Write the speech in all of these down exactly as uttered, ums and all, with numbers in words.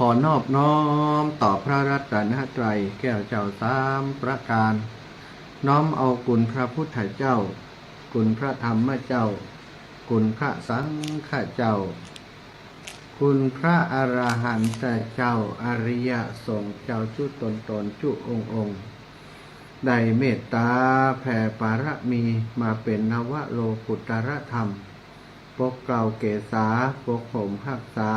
ขอนอบน้อมต่อพระรัตนตรัยแก้วเจ้าสามประการ น้อมเอาคุณพระพุทธเจ้า คุณพระธรรมเจ้า คุณพระสังฆเจ้า คุณพระอรหันตเจ้า อริยสงฆ์เจ้าจุ๊ตนๆ จุ๊องค์ๆ ได้เมตตาแผ่ปารมีมาเป๋นนวโลกุตตรธรรม ปกเกล้าเกษา ปกห่มฮักษา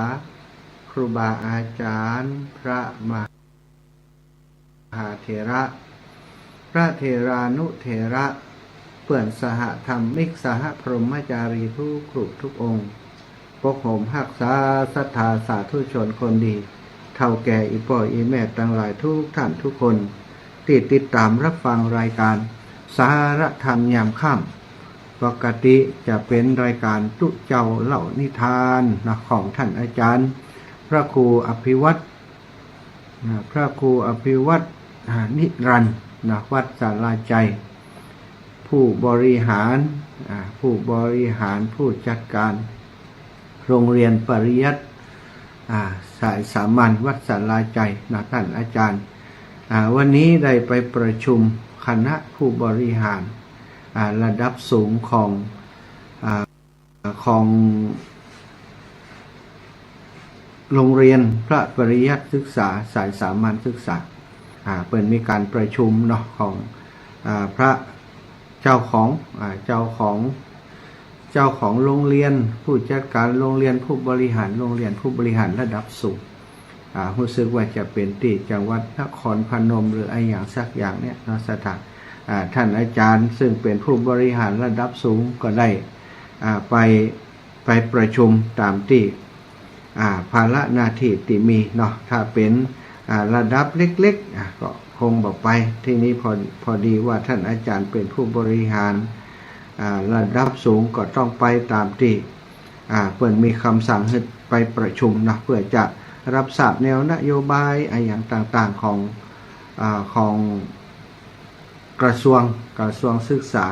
ครูบาอาจ๋ารย์ พระมหาเถระ พระเถรานุเถระ เปื้อนสหธรรมิก สหพรหมจารีทุกรูปทุกองค์ ปกห่มฮักษาศรัทธาสาธุชนคนดี เฒ่าแก่อี่ป้ออี่แม่ตังหลายทุกท่านทุกคน ตี้ติดต๋ามฮับฟังรายก๋านสาระธรรมยามค่ำ ปกติจะเป๋นรายก๋านตุ๊เจ้าเล่านิทานนะ ของท่านอาจ๋ารย์ พระครูอภิวัฒน์ นะ พระครูอภิวัฒน์ อ่า นิรันดร์ นะ วัดสาลาชัย ผู้บริหาร อ่า ผู้บริหาร ผู้จัดก๋าน โรงเรียนปริยัติ อ่า สายสามัญวัดสาลาชัย นะ ท่านอาจ๋ารย์ อ่า วันนี้ได้ไปประชุมคณะผู้บริหาร อ่า ระดับสูงของ อ่า ของโรงเรียนพระปริยัติศึกษาสายสามัญศึกษา อ่า เปิ้นมีก๋านประชุมเนาะ ของ อ่า พระเจ้าของ อ่า เจ้าของ เจ้าของโรงเรียน ผู้จัดก๋านโรงเรียน ผู้บริหารโรงเรียน ผู้บริหารระดับสูง อ่า ฮู้สึกว่าจะเป๋นตี้จังหวัดนครพนมหรืออะหยังสักอย่างเนี่ยเนาะ ศรัทธา อ่า ท่านอาจ๋ารย์ซึ่งเป๋นผู้บริหารระดับสูงก็ได้ อ่า ไป ไปประชุมต๋ามตี้ อ่า ภาระหน้าตี้ตี้มีเนาะ ถ้าเป๋น อ่า ระดับเล็กๆ อ่า ก็คงบ่ไป ทีนี้พอ พอดีว่าท่านอาจ๋ารย์เป๋นผู้บริหาร อ่า ระดับสูงก็ต้องไปต๋ามตี้ อ่า เปิ้นมีกำสั่งหื้อไปประชุมเนาะ เปื้อจะฮับทราบแนวนโยบายอะหยังต่างๆ ของ อ่า ของกระทรวง กระทรวงศึกษา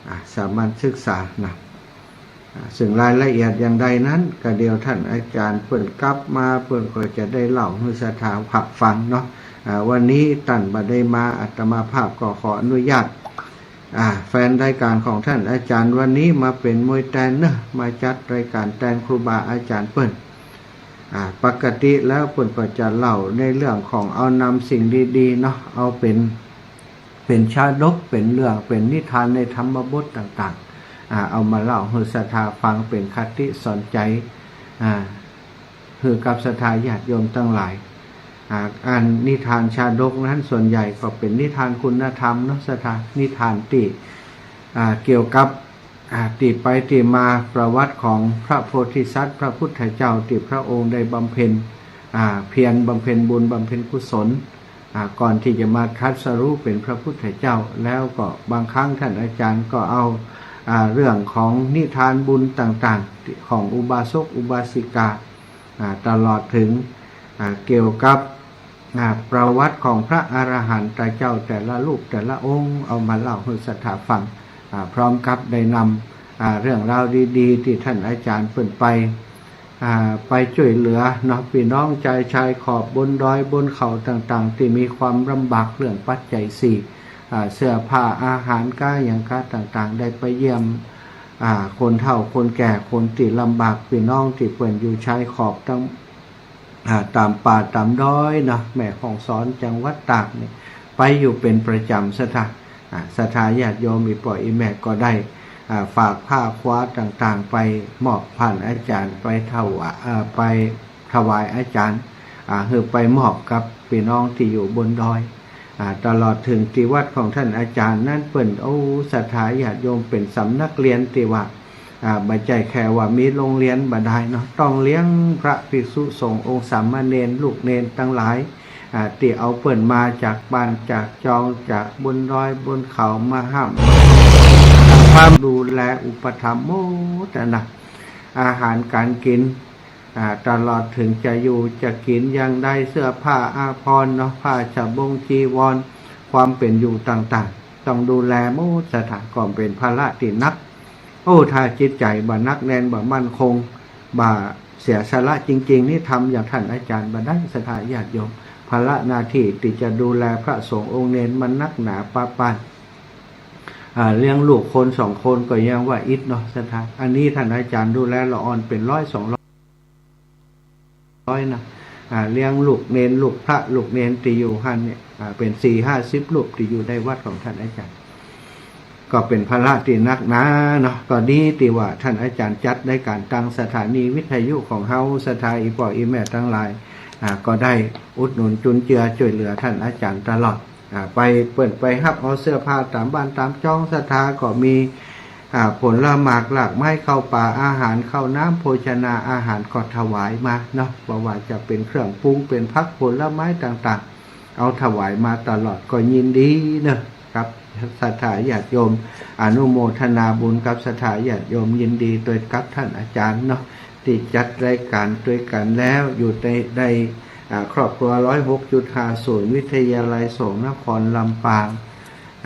อ่า สามัญศึกษานะ อ่า ซึ่งรายละเอียดอย่างใดนั้น ก็เดี๋ยวท่านอาจ๋ารย์เปิ้นกลับมา เปิ้นก็จะได้เล่าหื้อศรัทธาฮับฟังเนาะ อ่า วันนี้ต้านบ่ได้มา อาตมาภาพก็ขออนุญาต อ่า แฟนรายก๋านของท่านอาจ๋ารย์วันนี้มาเป๋นมวยแตนเนาะ มาจัดรายก๋านแตนครูบาอาจ๋ารย์เปิ้น อ่า ปกติแล้วเปิ้นก็จะเล่าในเรื่องของเอานำสิ่งดีๆ เนาะ เอาเป๋น เป๋นชาดก เป๋นเรื่อง เป๋นนิทานในธรรมบทต่างๆ อ่า เอามาเล่าหื้อศรัทธาฟังเป๋นคติสอนใจ๋ อ่า หื้อกับศรัทธาญาติโยมตังหลาย อ่า อันนิทานชาดกนั้นส่วนใหญ่ก็เป๋นนิทานคุณธรรมเนาะ ศรัทธา นิทานตี้ อ่า เกี่ยวกับ อ่า ตี้ไปตี้มาประวัติของพระโพธิสัตว์พระพุทธเจ้าตี้พระองค์ได้บำเพ็ญ อ่า เพียรบำเพ็ญบุญบำเพ็ญกุศล อ่า ก่อนตี้จะมาตรัสรู้เป๋นพระพุทธเจ้า แล้วก็บางครั้งท่านอาจ๋ารย์ก็เอา อ่า เรื่องของนิทานบุญต่างๆ ของอุบาสกอุบาสิกา อ่า ตลอดถึง อ่า เกี่ยวกับ อ่า ประวัติของพระอรหันตเจ้าแต่ละรูปแต่ละองค์ เอามาเล่าหื้อศรัทธาฟัง อ่า พร้อมกับได้นำ อ่า เรื่องราวดีๆ ตี้ท่านอาจ๋ารย์เปิ้นไป อ่า ไปจ้วยเหลือเนาะ ปี้น้องจายชายขอบบนดอยบนเขาต่างๆ ตี้มีความลำบากเรื่องปัจจัยสี่ อ่า เสื้อผ้าอาหารก๊าหยังก๊าต่างๆ ได้ไปเยี่ยม อ่า คนเฒ่าคนแก่ คนตี้ลำบาก ปี้น้องตี้เปิ้นอยู่ชายขอบตัง อ่า ต๋ามป่าต๋ามดอยเนาะ แม่ฮ่องสอน จังหวัดตากนี่ ไปอยู่เป๋นประจ๋ำ ศรัทธา อ่า ศรัทธาญาติโยมอี่ป้ออี่แม่ก็ได้ อ่า ฝากผ้าคว้าต่างๆ ไปมอบผ่านอาจ๋ารย์ ไปถวาย อ่า ไปถวายอาจ๋ารย์ อ่า หื้อไปมอบกับปี้น้องตี้อยู่บนดอย อ่า ตลอดถึงตี้วัดของท่านอาจ๋ารย์นั้นเปิ้น โอ้ ศรัทธาญาติโยม เป๋นสำนักเฮียนตี้ว่า อ่า บ่ใจ้แค่ว่ามีโรงเฮียนบ่ดายเนาะ ต้องเลี้ยงพระภิกษุสงฆ์องค์สามเณรลูกเณรตังหลาย อ่า ตี้เอาเปิ้นมาจากบ้านจากจองจากบนดอยบนเขามาห้าม ความดูแลอุปถัมภ์หมดอะนะ อาหารก๋านกิ๋น อ่า ตลอดถึงจะอยู่จะกิ๋นอย่างใด เสื้อผ้าอาภรณ์เนาะ ผ้าสบงจีวร ความเป๋นอยู่ต่างๆ ต้องดูแลหมด ศรัทธา ก็เป๋นภาระตี้หนัก โอ้ ถ้าจิตใจ๋บ่หนักแน่น บ่มั่นคง บ่ เสียสละจริงๆ นี่ทำอย่างท่านอาจารย์บ่ได้ ศรัทธาญาติโยม ภาระหน้าตี้ตี้จะดูแลพระสงฆ์องค์เณรมันนักหนาปะปาน อ่า เลี้ยงลูกคนสองคนก็ยังว่าอิดเนาะ ศรัทธา อันนี้ท่านอาจารย์ดูแลละอ่อนเป๋นร้อยสองร้อยนะ อ่า เลี้ยงลูกเณร ลูกพระลูกเณรตี้อยู่หั้นเนี่ย อ่า เป๋นสี่ห้าสิบรูปตี้อยู่ในวัดของท่านอาจารย์ ก็เป๋นภาระตี้นักหนาเนาะ ก็ดีตี้ว่าท่านอาจารย์จัดรายก๋านตางสถานีวิทยุของเฮา ศรัทธาอี่ป้ออี่แม่ตังหลาย อ่า ก็ได้อุดหนุนจุนเจือจ้วยเหลือท่านอาจารย์ตลอด อ่า ไปเปิ้นไปฮับเอาเสื้อผ้าต๋ามบ้านต๋ามจ้อง ศรัทธาก็มี อ่า ผลหมากหลากไม้ ข้าวป๋าอาหาร ข้าวน้ำโภชนาอาหารก็ถวายมาเนาะ บ่ว่าจะเป๋นเครื่องปรุง เป๋นผักผลไม้ต่างๆ เอาถวายมาตลอด ก็ยินดีเนาะ ครับ ศรัทธาญาติโยม อนุโมทนาบุญกับศรัทธาญาติโยม ยินดีตวยกับท่านอาจารย์เนาะ ตี้จัดรายก๋านตวยกั๋นแล้ว อยู่ใน ใน อ่า ครอบครัวร้อยหกจุดห้าศูนย์ วิทยาลัยสงฆ์นครลำปาง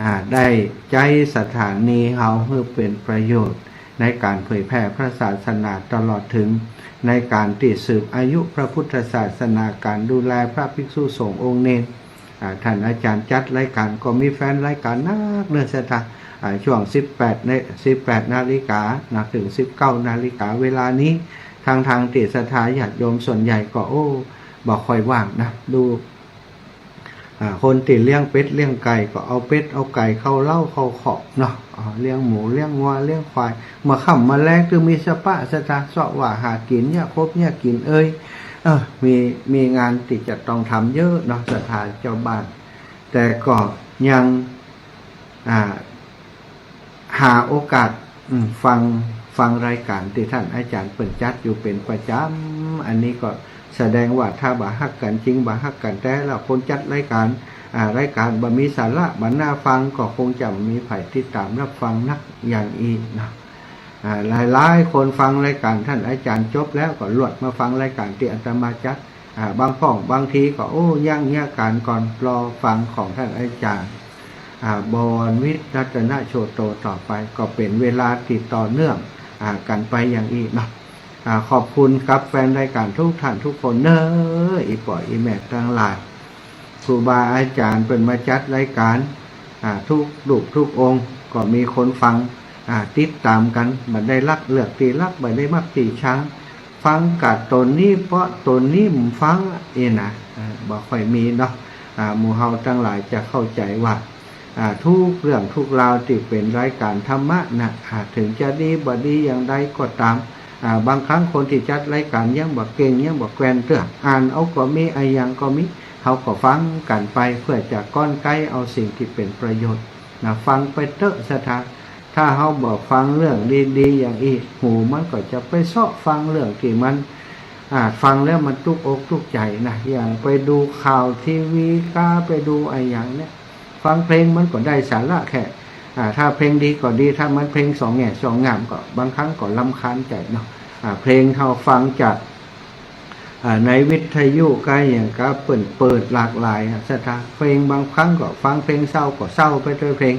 อ่า ได้ใจ๊สถานีเฮาหื้อเป๋นประโยชน์ ในก๋านเผยแผ่พระศาสนาตลอดเถิงในก๋านตี้สืบอายุพระพุทธศาสนา ก๋านดูแลพระภิกษุสงฆ์องค์เณร อ่า ท่านอาจารย์จัดรายก๋านก็มีแฟนรายก๋านนักเนาะ ศรัทธา อ่า ช่วงสิบแปด นา สิบแปดนาฬิกานะ เถิงสิบเก้านาฬิกา เวลานี้ ทั้งๆ ตี้ศรัทธาญาติโยมส่วนใหญ่ก็ โอ้ บ่ค่อยว่างนะ ดู อ่า คนตี้เลี้ยงเป็ดเลี้ยงไก่ก็เอาเป็ดเอาไก่เข้าเล้าเข้าคอกเนาะ อ่า เลี้ยงหมูเลี้ยงงัวเลี้ยงควาย เมื่อค่ำมาแลงตึงมีสปะ ศรัทธา เซาะว่าหากิ๋น เยียะคบเยียะกิ๋นเอย เออ มี มีงานตี้จะต้องทำเยอะเนาะ ศรัทธาเจ้าบ้าน แต่ก็ยัง อ่า หาโอกาส อืม ฟัง ฟังรายก๋านตี้ท่านอาจารย์เปิ้นจัดอยู่เป๋นประจ๋ำ อันนี้ก็แสดงว่าถ้าบ่ฮักกั๋นจริง บ่ฮักกั๋นแต๊แล้ว คนจัดรายก๋าน อ่า รายก๋านบ่มีสาระ บ่น่าฟัง ก็คงจะบ่มีใผติดต๋ามรับฟังนักอย่างอี้เนาะ อ่า หลายๆ คนฟังรายก๋านท่านอาจารย์จบแล้วก็ลวดมาฟังรายก๋านตี้อาตมาจัด อ่า บางพ่องบางทีก็ โอ้ ยังเยียะก๋านก่อน รอฟังของท่านอาจารย์ อ่า บวรวิทย์ รัตนโชโต ต่อไป ก็เป๋นเวลาตี้ต่อเนื่อง อ่า กั๋นไปอย่างอี้เนาะ อ่า ขอบคุณกับแฟนรายก๋านทุกท่านทุกคนเนาะ อี่ป้ออี่แม่ตังหลาย ครูบาอาจ๋ารย์เปิ้นมาจัดรายก๋าน อ่า ทุกรูปทุกองค์ก็มีคนฟัง อ่า ติดต๋ามกั๋น บ่ได้ลักเลือกตี้ฮัก บ่ได้มักตี้ชัง ฟังกะต๋นนี้เปาะต๋นนี้บ่ฟังอี้นะ อ่า บ่ค่อยมีเนาะ อ่า หมู่เฮาตังหลายจะเข้าใจ๋ว่า อ่า ทุกเรื่องทุกราวตี้เป๋นรายก๋านธรรมะนะ อ่า เถิงจะดีบ่ดีอย่างใดก็ต๋าม อ่า บางครั้งคนตี้จัดรายก๋านยังบ่เก่ง ยังบ่แกว่นเตื้อ อ่านเอาก็มี อะหยังก็มี เฮาก็ฟังกั๋นไป เปื้อจะก้อนไก๊เอาสิ่งตี้เป๋นประโยชน์นะ ฟังไปเต๊อะ ศรัทธา ถ้าเฮาบ่ฟังเรื่องดีๆ อย่างอี้ หูมันก็จะไปเซาะฟังเรื่องตี้มัน อ่า ฟังแล้วมันตุ๊กอกตุ๊กใจ๋นะ อย่างไปดูข่าวทีวีกา ไปดูอะหยังเนี่ย ฟังเพลงมันก็ได้สาระแค่ อ่า ถ้าเพลงดีก็ดี ถ้ามันเพลงสองแง่สองง่ามก็บางครั้งก็รำคาญใจ๋เนาะ อ่า เพลงเฮาฟังจาก อ่า ในวิทยุกาอะหยังกา เปิ้นเปิดหลากหลายอะ ศรัทธา เพลงบางครั้งก็ฟังเพลงเศร้าก็เศร้าไปตวยเพลง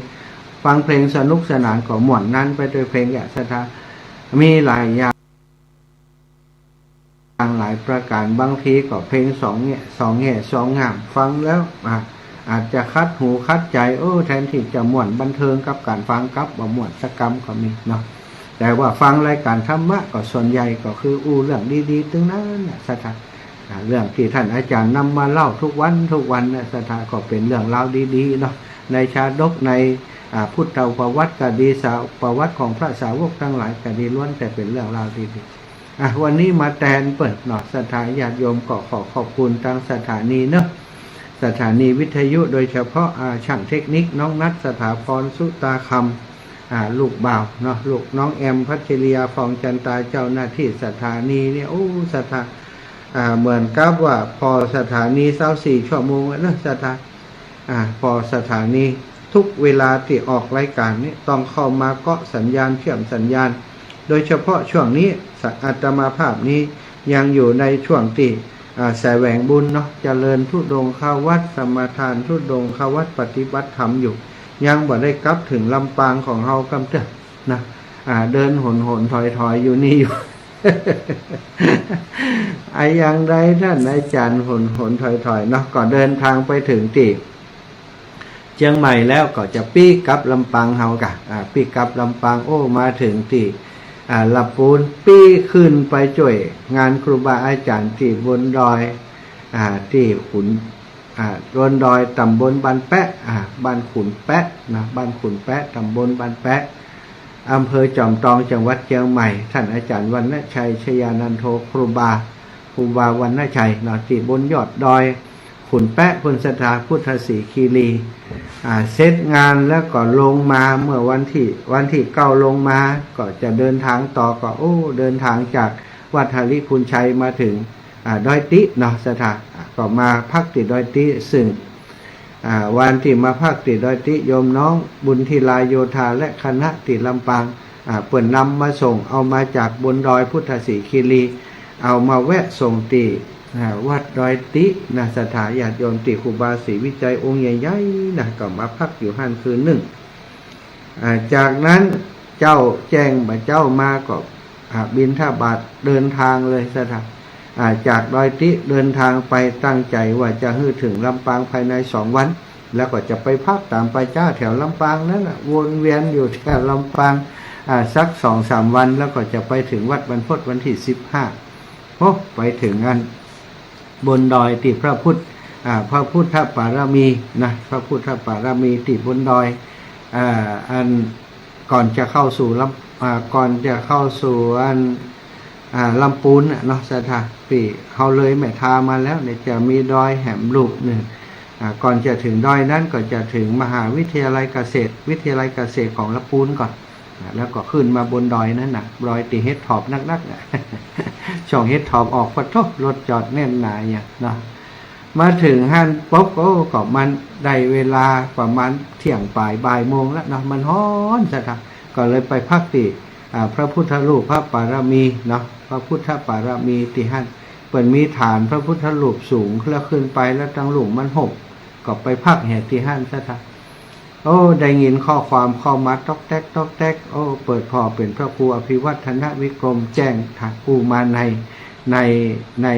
ฟังเพลงสนุกสนานก็ม่วนนันไปตวยเพลงอะ ศรัทธา มีหลายอย่าง หลายประก๋าน บางทีก็เพลงสองแง่ สองแง่สองง่าม ฟังแล้ว อ่ะ อาจจะขัดหูขัดใจ๋ เออ แทนตี้จะม่วนบันเทิงกับก๋านฟัง กลับบ่ม่วนสักกำก็มีเนาะ แต่ว่าฟังรายก๋านธรรมะก็ส่วนใหญ่ก็คืออู้เรื่องดีๆ ตึงนั้นน่ะ ศรัทธา อ่า เรื่องตี้ท่านอาจ๋ารย์นำมาเล่าทุกวันทุกวันน่ะ ศรัทธา ก็เป๋นเรื่องราวดีๆ เนาะ ในชาดก ใน อ่า พุทธประวัติก็ดี สา- ประวัติของพระสาวกตังหลายก็ดี ล้วนแต่เป๋นเรื่องราวดีๆ อ่ะ วันนี้มาแตนเปิ้นเนาะ ศรัทธาญาติโยม ก็ขอขอบคุณตางสถานีเนาะ สถานีวิทยุ โดยเฉพาะ อ่า ช่างเทคนิคน้องนัท สถาพร สุตาคำ อ่า ลูกบ่าวเนาะ ลูกน้องแอม พัชริยา พองจันตา เจ้าหน้าตี้สถานีเนี่ย โอ้ ศรัทธา อ่า เหมือนกับว่าผ่อสถานีซาวสี่ชั่วโมงอะเนาะ ศรัทธา อ่า ผ่อสถานี ทุกเวลาตี้ออกรายก๋านนี่ต้องเข้ามาเกาะสัญญาณ เชื่อมสัญญาณ โดยเฉพาะช่วงนี้ ส- อาตมาภาพนี้ยังอยู่ในช่วงตี้ อ่า แสวงบุญเนาะ เจริญธุดงควัตร สมาทานธุดงควัตร ปฏิบัติธรรมอยู่ ยังบ่ได้กลับเถิงลำปางของเฮากำเตื้อนะ อ่า เดินหนหนถอยถอยอยู่นี่อยู่ อะ อย่างใดท่านอาจ๋ารย์หนหนถอยๆ เนาะ ก็เดินทางไปเถิงตี้เจียงใหม่แล้วก็จะปิ๊กกลับลำปางเฮากะ อ่า ปิ๊กกลับลำปาง โอ้ มาเถิงตี้ อ่า ลำปูน ปิ๊กขึ้นไปจ้วยงานครูบาอาจ๋ารย์ตี้บนดอย อ่า ตี้ขุน อ่า บนดอยต๋ำบลบ้านแป๊ะ อ่า บ้านขุนแป๊ะนะ บ้านขุนแป๊ะ ต๋ำบลบ้านแป๊ะ อำเภอจอมตอง จังหวัดเจียงใหม่ ท่านอาจ๋ารย์วรรณชัย ชยานันโท ครูบา ครูบาวรรณชัยเนาะ ตี้บนยอดดอยขุนแป๊ะ พุ้นศรัทธา พุทธสีคีรี อ่า เสร็จงานแล้วก็ลงมาเมื่อวันตี้ วันตี้เก้าลงมา ก็จะเดินทางต่อ ก็ โอ้ เดินทางจากวัดหริภุญชัยมาเถิง อ่า ดอยติ๊เนาะ ศรัทธา อ่า ก็มาพักตี้ดอยติ๊ ซึ่ง อ่า วันตี้มาพักตี้ดอยติ๊ โยมน้องบุญธีลาโยธาและคณะตี้ลำปาง อ่า เปิ้นนำมาส่ง เอามาจากบนดอยพุทธสีคีรี เอามาแวะส่งตี้ อ่า วัดดอยติ๊นะ ศรัทธาญาติโยม ตี้ครูบาศรีวิชัยองค์ใหญ่ๆ นะ ก็มาพักอยู่หั้นคืนนึ่ง อ่า จากนั้นเจ๊าแจ้งบ่าเจ๊ามาก็ อ่า บิณฑบาตเดินทางเลย ศรัทธา อ่า จากดอยติ๊เดินทางไป ตั้งใจ๋ว่าจะหื้อเถิงลำปางภายในสองวัน แล้วก็จะไปพักต๋ามป่าจ๊าแถวลำปางนั้นน่ะ วนเวียนอยู่แถวลำปาง อ่า สักสองสามวัน แล้วก็จะไปเถิงวัดบรรพตวันตี้สิบห้า โอ้ ไปเถิงอันบนดอยตี้พระพุทธ อ่า พระพุทธปารมีนะ พระพุทธปารมีตี้บนดอย อ่า อันก่อนจะเข้าสู่ลำ อ่า ก่อนจะเข้าสู่อัน อ่า ลำปูนน่ะเนาะ ศรัทธา ตี้เฮาเลยแม่ทามาแล้วเนี่ย จะมีดอยแหมลูกนึ่ง อ่า ก่อนจะเถิงดอยนั้นก็จะเถิงมหาวิทยาลัยเกษตร วิทยาลัยเกษตรของลำปูนก่อน อ่า แล้วก็ขึ้นมาบนดอยนั้นน่ะ ดอยตี้เห็ดถอบนักๆ น่ะ ช่วงเห็ดถอบออก ปะโธ่ รถจอดแน่นหนาอย่างเนาะ มาเถิงหั้นปุ๊บ โอ้ ก็มันได้เวลาประมาณเที่ยงป๋ายบ่ายโมงแล้วเนาะ มันฮ้อน ศรัทธา ก็เลยไปพักตี้ อ่า พระพุทธรูปพระปารมีเนาะ พระพุทธปารมีตี้หั้น เปิ้นมีฐานพระพุทธรูปสูง แล้วขึ้นไปแล้วตังลุ่มมันหบ ก็ไปพักแหมตี้หั้น ศรัทธา โอ้ ได้ยินข้อความเข้ามาต๊อกแต๊กต๊อกแต๊ก โอ้ เปิดผ่อเป๋นพระครูอภิวัฒนวิกรมแจ้ง ถามกูมาใน ใน ใน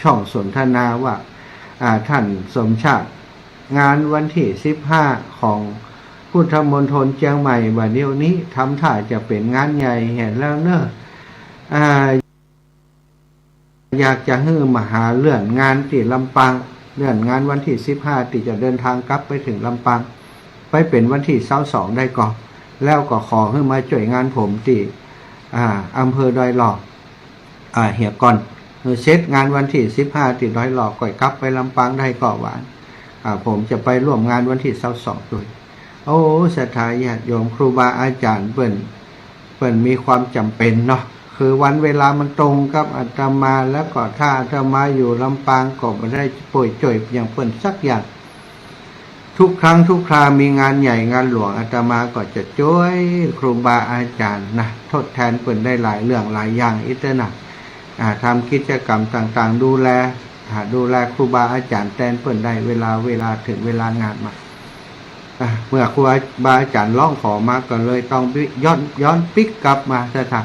ช่องสนทนาว่า อ่า ท่านสมชาติ งานวันตี้สิบห้าของพุทธมณฑลเจียงใหม่บ่าเดี่ยวนี้ ทำท่าจะเป๋นงานใหญ่แหมแล้วเน่อ อ่า อยากจะหื้อมาหาเลื่อนงานตี้ลำปาง เลื่อนงานวันตี้สิบห้าตี้จะเดินทางกลับไปเถิงลำปาง ไปเป๋นวันตี้ซาวสองได้ก่อ แล้วก็ขอหื้อมาจ้วยงานผมตี้ อ่า อำเภอดอยหล่อ อ่า เหียก่อน หื้อเสร็จงานวันตี้สิบห้าตี้ดอยหล่อ ก่อยกลับไปลำปางได้ก่อ ว่าอั้น อ่า ผมจะไปร่วมงานวันตี้ซาวสองตวย โอ้ ศรัทธาญาติโยม ครูบาอาจ๋ารย์เปิ้น เปิ้นมีความจ๋ำเป๋นเนาะ คือวันเวลามันตรงกับอาตมา แล้วก็ถ้าอาตมาอยู่ลำปางก็บ่ได้ไปจ้วยอย่างเปิ้นสักอย่าง ทุกครั้งทุกครามีงานใหญ่งานหลวง อาตมาก็จะจ้วยครูบาอาจ๋ารย์นะ ทดแทนเปิ้นได้หลายเรื่องหลายอย่าง อิตเตอร์นะ อ่า ทำกิจกรรมต่างๆ ดูแล อ่า ดูแลครูบาอาจ๋ารย์แตนเปิ้นได้ เวลา เวลาเถิงเวลางานมา อ่า เมื่อครูบาอาจ๋ารย์ฮ้องขอมาก็เลยต้องย้อน ย้อนปิ๊กกลับมา ศรัทธา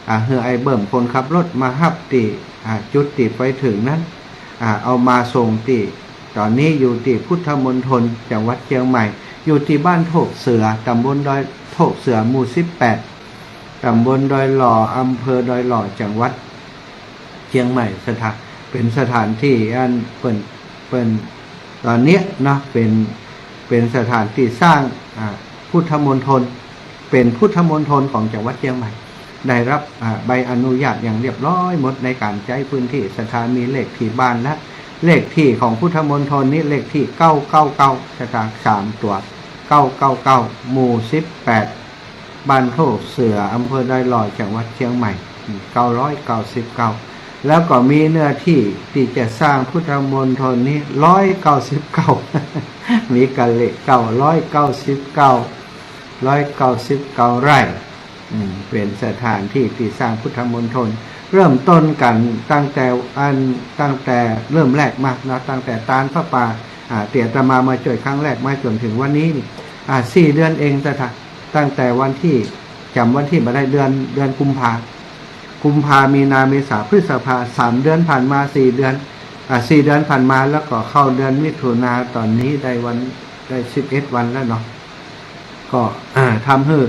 อ่า หื้อไอ้เบิ่มคนขับรถมาฮับตี้ อ่า จุดตี้ไปเถิงนั้น อ่า เอามาส่งตี้ ต๋อนนี้อยู่ตี้พุทธมณฑลจังหวัดเจียงใหม่ อยู่ตี้บ้านโทกเสือ ต๋ำบลดอยโทกเสือ หมู่สิบแปด ต๋ำบลดอยหล่อ อำเภอดอยหล่อ จังหวัดเจียงใหม่ ศรัทธา เป๋นสถานตี้อันเปิ้น เปิ้น ต๋อนเนี้ยเนาะ เป๋น เป๋นสถานตี้สร้าง อ่า พุทธมณฑล เป๋นพุทธมณฑลของจังหวัดเจียงใหม่ ได้รับ อ่า ใบอนุญาตอย่างเรียบร้อยหมดในก๋านใจ๊พื้นตี้ ศรัทธา มีเลขตี้บ้านและเลขตี้ของพุทธมณฑลนี้เลขตี้เก้าเก้าเก้า ศรัทธา สามตั๋ว เก้าเก้าเก้า หมู่สิบแปด บ้านโทกเสือ อำเภอดอยหล่อ จังหวัดเจียงใหม่ อืม เก้าร้อยเก้าสิบเก้า แล้วก็มีเนื้อตี้ตี้จะสร้างพุทธมณฑลนี้ ร้อยเก้าสิบเก้า มีกะเลขเก้า ร้อยเก้าสิบเก้า ร้อยเก้าสิบเก้าไร่ อืม เป๋นสถานตี้ตี้สร้างพุทธมณฑล เริ่มต้นกั๋นตั้งแต่อัน ตั้งแต่เริ่มแรกมาเนาะ ตั้งแต่ตานผ้าป่า อ่า ตี้อาตมามาจ้วยครั้งแรกมาจ๋นเถิงวันนี้นี่ อ่า สี่เดือนเอง ศรัทธา ตั้งแต่วันตี้ จ๋ำวันตี้บ่ได้ เดือน เดือนกุมภา กุมภา มีนา เมษา พฤษภา สามเดือนผ่านมา สี่เดือน อ่า สี่เดือนผ่านมา แล้วก็เข้าเดือนมิถุนา ต๋อนนี้ได้วัน ได้สิบเอ็ดวันแล้วเนาะ ก็ อ่า ทำหื้อ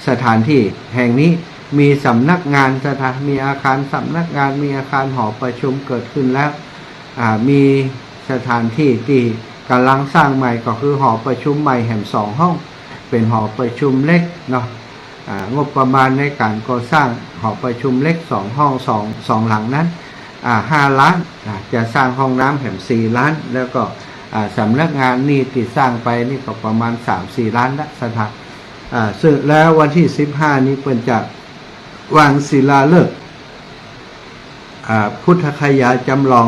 สถานที่แห่งนี้มีสำนักงานศรัทธา มีอาคารสำนักงาน มีอาคารหอประชุมเกิดขึ้นแล้ว อ่า มีสถานที่ตี้ก่ำลังสร้างใหม่ก็คือหอประชุมใหม่แหมสองห้อง เป๋นหอประชุมเล็กเนาะ อ่า งบประมาณในก๋านก่อสร้างหอประชุมเล็กสองห้อง สอง สองหลังนั้น อ่า ห้าล้าน อ่า จะสร้างห้องน้ำแหมสี่ล้าน แล้วก็ อ่า สำนักงานนี่ตี้สร้างไปนี่ก็ประมาณสามสี่ล้านละศรัทธา อ่า ซึ่งแล้ววันตี้สิบห้านี้เปิ้นจะวางศิลาฤกษ์ อ่า พุทธคยาจำลอง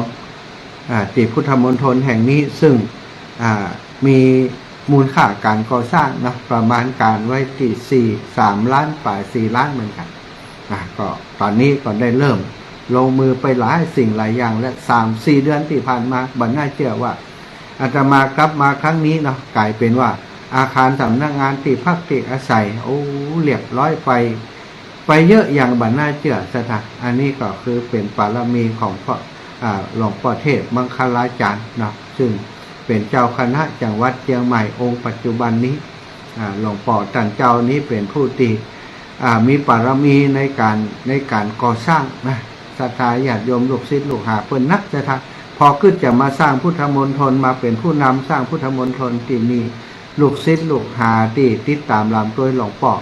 อ่า ตี้พุทธมณฑลแห่งนี้ ซึ่ง อ่า มีมูลค่าก๋านก่อสร้างเนาะ ประมาณก๋านไว้ตี้สี่ สามล้านป๋าย สี่ล้านเหมือนกั๋น อ่า ก็ต๋อนนี้ก็ได้เริ่มลงมือไปหลายสิ่งหลายอย่าง และสามสี่เดือนตี้ผ่านมา บ่น่าเจื้อว่าอาตมากลับมาครั้งนี้เนาะ ก๋ายเป๋นว่าอาคารสำนักงาน ตี้พักตี้อาศัย โอ้ เรียบร้อยไป ไปเยอะอย่างบ่น่าเจื้อศรัทธา อันนี้ก็คือเป๋นปารมีของพ่อ อ่า หลวงป้อเทพมังคลาจารย์เนาะ ซึ่งเป๋นเจ้าคณะจังหวัดเจียงใหม่องค์ปัจจุบันนี้ อ่า หลวงป้อต้านเจ้านี้เป๋นผู้ตี้ อ่า มีปารมีในก๋าน ในก๋านก่อสร้างนะ ศรัทธาญาติโยมลูกศิษย์ลูกหาเปิ้นนักศรัทธา พอกึ๊ดจะมาสร้างพุทธมณฑล มาเป๋นผู้นำสร้างพุทธมณฑลตี้มีลูกศิษย์ลูกหาตี้ติดต๋ามลำตวยหลวงป้อ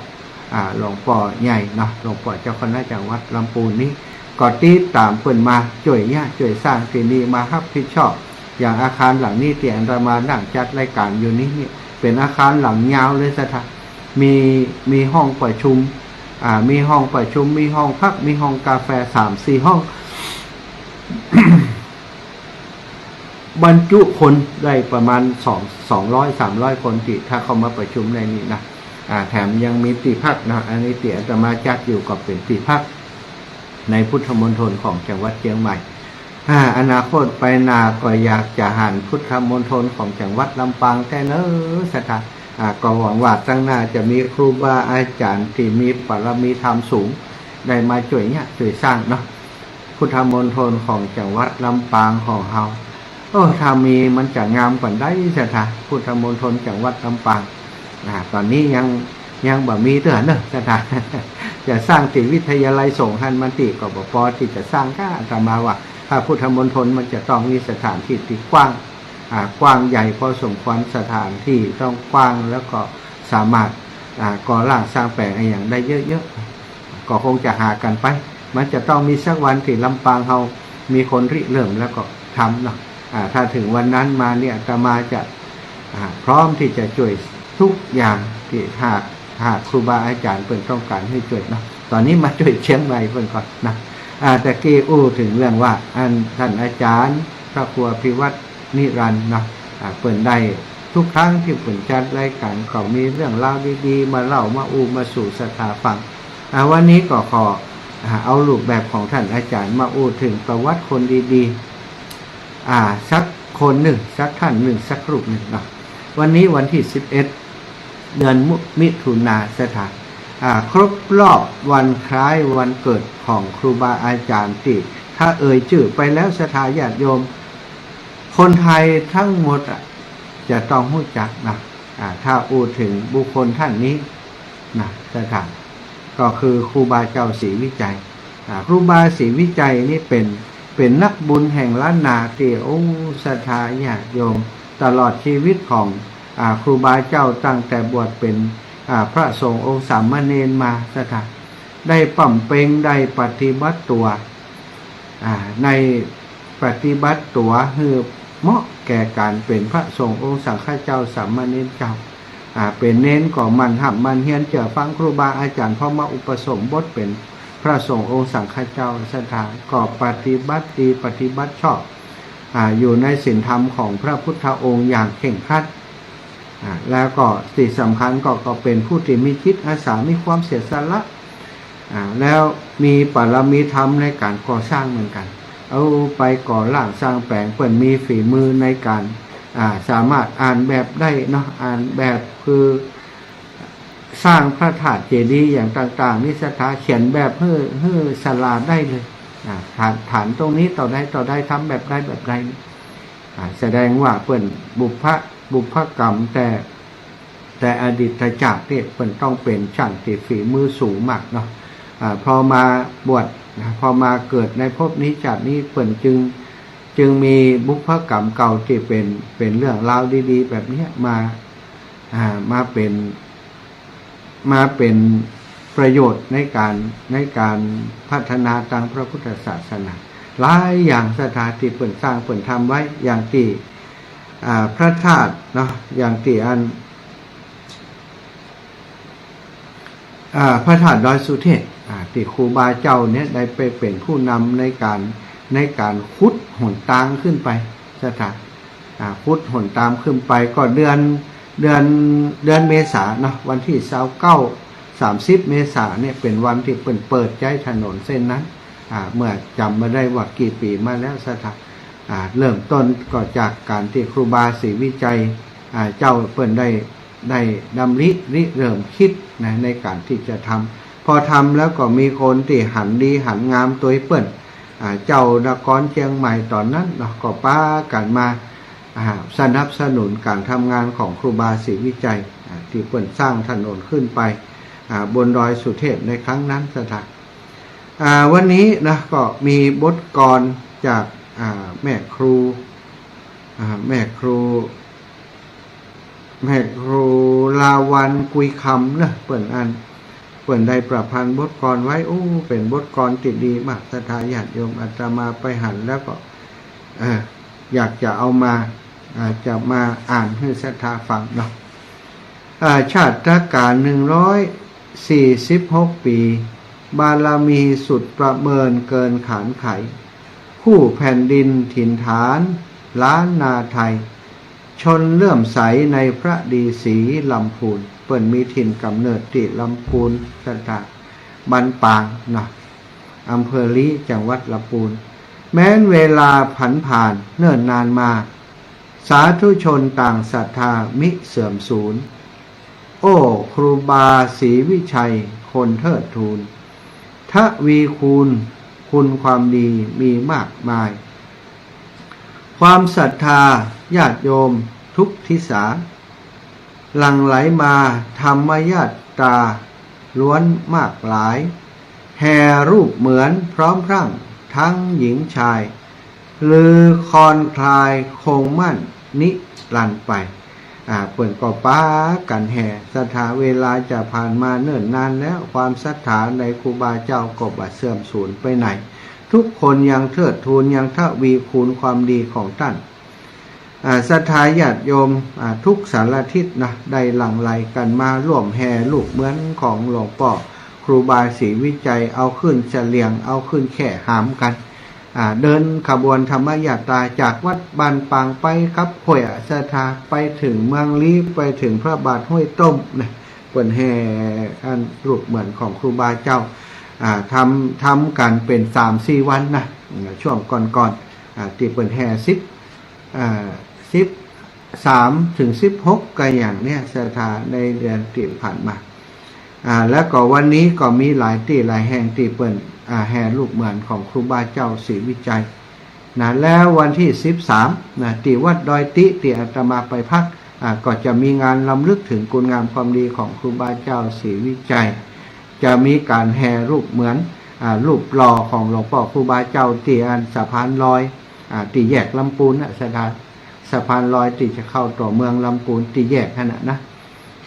อ่า หลวงป้อใหญ่เนาะ หลวงป้อเจ้าคณะจังหวัดลำปูนนี้ ก็ติดต๋ามเปิ้นมาจ้วยเยียะจ้วยสร้างตี้นี่ มาฮับผิดชอบ อย่างอาคารหลังนี้ตี้อาตมานั่งจัดรายก๋านอยู่นี้นี่ เป๋นอาคารหลังยาวเลยศรัทธา มี มีห้องประชุม อ่า มีห้องประชุม มีห้องพัก มีห้องกาแฟสามสี่ห้อง บรรจุคนได้ประมาณสอง สองร้อย สามร้อยคนตี้ถ้าเข้ามาประชุมในนี้นะ อ่า แถมยังมีตี้พักนะ อันนี้ตี้อาตมาจัดอยู่ก็เป๋นตี้พักในพุทธมณฑลของจังหวัดเจียงใหม่ อ่า อนาคตไปหน้าก็อยากจะหันพุทธมณฑลของจังหวัดลำปางแต๊เน้อศรัทธา อ่า ก็หวังว่าตังหน้าจะมีครูบาอาจ๋ารย์ตี้มีปารมีธรรมสูง ได้มาจ้วยเยียะจ้วยสร้างเนาะ พุทธมณฑลของจังหวัดลำปางของเฮา โอ้ ถ้ามีมันจะงามปานใดศรัทธา พุทธมณฑลจังหวัดลำปาง อ่า ต๋อนนี้ยัง ยังบ่มีเตื้อเน้อศรัทธา จะสร้างตี้วิทยาลัยสงฆ์หั้นมันตี้ก็บ่ปอตี้จะสร้างก้า อาตมาว่า ถ้าพุทธมณฑลมันจะต้องมีสถานตี้ตี้กว้าง อ่า กว้างใหญ่พอสมควร สถานตี้ต้องกว้าง แล้วก็สามารถ อ่า ก่อร่างสร้างแป๋งอะหยังได้เยอะๆ ก็คงจะหากั๋นไป มันจะต้องมีสักวันตี้ลำปางเฮามีคนริเริ่มแล้วก็ทำเนาะ อ่า ถ้าเถิงวันนั้นมาเนี่ย อาตมาจะ อ่า พร้อมตี้จะจ้วยทุกอย่างตี้หาก หากครูบาอาจ๋ารย์เปิ้นต้องก๋านหื้อจ้วยเนาะ ต๋อนนี้มาจ้วยเจียงใหม่เปิ้นก่อนนะ อ่า ตะกี้อู้เถิงเรื่องว่า อันต้านอาจ๋ารย์พระครูอภิวัฒน์นิรันดร์เนาะ อ่า เปิ้นได้ทุกครั้งตี้เปิ้นจัดรายก๋านก็มีเรื่องราวดีๆ มาเล่ามาอู้มาสู่ศรัทธาฟัง อ่า วันนี้ก็ขอ อ่า เอารูปแบบของต้านอาจ๋ารย์มาอู้เถิงประวัติคนดีๆ อ่า สักคนนึ่ง สักต้านนึ่ง สักรูปนึ่งเนาะ วันนี้วันตี้สิบเอ็ด เดือนมุ มิถุนาศรัทธา อ่า ครบรอบวันคล้ายวันเกิดของครูบาอาจ๋ารย์ตี้ถ้าเอ่ยจื้อไปแล้วศรัทธาญาติโยม คนไทยทั้งหมดอะ จะต้องฮู้จักนะ อ่า ถ้าอู้เถิงบุคคลต้านนี้นะศรัทธา ก็คือครูบาเจ้าศรีวิชัย อ่า ครูบาศรีวิชัยนี่เป๋น เป๋นนักบุญแห่งล้านนาตี้ โอ้ ศรัทธาญาติโยม ตลอดชีวิตของ อ่า ครูบาเจ้าตั้งแต่บวชเป๋น อ่า พระสงฆ์องค์สามเณรมาศรัทธา ได้บำเพ็ญ ได้ปฏิบัติตั๋ว อ่า ในปฏิบัติตั๋วหื้อเหมาะแก่ก๋านเป๋นพระสงฆ์องค์สังฆเจ้าสามเณรเจ้า อ่า เป๋นเณรก็หมั่นฮ่ำหมั่นเฮียนเจื้อฟังครูบาอาจ๋ารย์ พอมาอุปสมบทเป๋นพระสงฆ์องค์สังฆเจ้าศรัทธา ก็ปฏิบัติดีปฏิบัติชอบ อ่า อยู่ในศีลธรรมของพระพุทธองค์อย่างเคร่งครัด อ่า แล้วก็ตี้สำคัญก็ ก็เป๋นผู้ตี้มีจิตอาสา มีความเสียสละ อ่า แล้วมีปารมีธรรมในก๋านก่อสร้างเหมือนกั๋น เอาไปก่อร่างสร้างแป๋ง เปิ้นมีฝีมือในก๋าน อ่า สามารถอ่านแบบได้เนาะ อ่านแบบคือ สร้างพระธาตุเจดีย์อย่างต่างๆ นี่ศรัทธาเขียนแบบหื้อ หื้อศาลาได้เลย อ่า ฐาน ฐานตรงนี้เต้าใดเต้าใด ทำแบบใดแบบใด อ่า แสดงว่าเปิ้นบุพ บุพกรรมแต่ แต่อดีตชาตินี่เปิ้นต้องเป๋นจ้างตี้ฝีมือสูงมากเนาะ อ่า พอมาบวชนะ พอมาเกิดในภพนี้ชาตินี้ เปิ้นจึง จึงมีบุพกรรมเก่าตี้เป๋น เป๋นเรื่องราวดีๆ แบบเนี้ยมา อ่า มาเป๋น มาเป๋นประโยชน์ในก๋าน ในก๋านพัฒนาตางพระพุทธศาสนา หลายอย่างศรัทธาตี้เปิ้นสร้างเปิ้นทำไว้ อย่างตี้ อ่า พระธาตุเนาะ อย่างตี้อัน อ่า พระธาตุดอยสุเทพ อ่า ตี้ครูบาเจ้าเนี่ยได้ไปเป๋นผู้นำในก๋าน ในก๋านขุดหนตางขึ้นไปศรัทธา อ่า ขุดหนตางขึ้นไปก็เดือน เดือน เดือนเมษาเนาะ วันตี้ซาวเก้า สามสิบเมษาเนี่ยเป๋นวันตี้เปิ้นเปิดใจ๊ถนนเส้นนั้น อ่า เมื่อจ๋ำบ่ได้ว่ากี่ปี๋มาแล้วศรัทธา อ่า เริ่มต้นก็จากก๋านตี้ครูบาศรีวิชัย อ่า เจ้าเปิ้นได้ ได้ดำริริเริ่มคิดนะ ในก๋านตี้จะทำ พอทำแล้วก็มีคนตี้หันดีหันงามตวยเปิ้น อ่า เจ้านครเจียงใหม่ต๋อนนั้นเนาะ ก็ปากั๋นมา อ่า สนับสนุนก๋านทำงานของครูบาศรีวิชัย อ่า ตี้เปิ้นสร้างถนนขึ้นไป อ่า บนดอยสุเทพในครั้งนั้นศรัทธา อ่า วันนี้นะ ก็มีบทกลอนจาก อ่า แม่ครู อ่า แม่ครู แม่ครูลาวัลย์กุยคำนะ เปิ้นอัน เปิ้นได้ประพันธ์บทกลอนไว้ โอ้ เป๋นบทกลอนตี้ดีมากศรัทธาญาติโยม อาตมาไปหันแล้วก็ เอ่อ อยากจะเอามา อ่า จะมาอ่านหื้อศรัทธาฟังเนาะ อ่า ชาตกาลหนึ่งร้อยสี่สิบหกปี๋ บารมีสุดประเมินเกินขานไข คู่แผ่นดินถิ่นฐานล้านนาไทย ชนเลื่อมใสในพระดีศรีลำพูน เปิ้นมีถิ่นกำเนิดตี้ลำพูนศรัทธา บ้านปางเนาะ อำเภอลี้ จังหวัดลำพูน แม้นเวลาผันผ่านเนิ่นนานมา สาธุชนต่างศรัทธามิเสื่อมสูญ โอ้ ครูบาศรีวิชัยคนเทิดทูน ทวีคูณคุณความดีมีมากมาย ความศรัทธาญาติโยมทุกทิศา หลั่งไหลมาธรรมญาตราล้วนมากหลาย แห่รูปเหมือนพร้อมพรั่งทั้งหญิงชาย ลือคลอนคลายคงมั่นนิรันดร์ไป อ่า เปิ้นก็ปากั๋นแห่ศรัทธา เวลาจะผ่านมาเนิ่นนานแล้ว ความศรัทธาในครูบาเจ้าก็บ่เสื่อมสูญไปไหน ทุกคนยังเทิดทูนยังทวีคูณความดีของต้าน อ่า ศรัทธาญาติโยม อ่า ทุกสารทิศนะ ได้หลั่งไหลกั๋นมาร่วมแห่รูปเหมือนของหลวงป้อครูบาศรีวิชัย เอาขึ้นเสลี่ยง เอาขึ้นแค่หามกั๋น อ่า เดินขบวนธรรมญาตราจากวัดบ้านปางไปกับห้วยศรัทธา ไปเถิงเมืองลี้ ไปเถิงพระบาทห้วยต้มนะ เปิ้นแห่อันรูปเหมือนของครูบาเจ้า อ่า ทำ ทำกั๋นเป๋นสามสี่วันนะ ช่วงก่อนๆ อ่า ตี้เปิ้นแห่สิบ อ่า สิบสามเถิงสิบหก ก็อย่างเนี้ยศรัทธา ในเดือนตี้ผ่านมา อ่า แล้วก็วันนี้ก็มีหลายตี้หลายแห่งตี้เปิ้น อ่า แห่รูปเหมือนของครูบาเจ้าศรีวิชัยนะ แล้ววันตี้สิบสามนะ ตี้วัดดอยติ๊ตี้อาตมาไปพัก อ่า ก็จะมีงานรำลึกเถิงคุณงามความดีของครูบาเจ้าศรีวิชัย จะมีก๋านแห่รูปเหมือน อ่า รูปหล่อของหลวงป้อครูบาเจ้าตี้อันสะพานลอย อ่า ตี้แยกลำปูนนะศรัทธา สะพานลอยตี้จะเข้าตั๋วเมืองลำปูน ตี้แยกหั้นนะนะ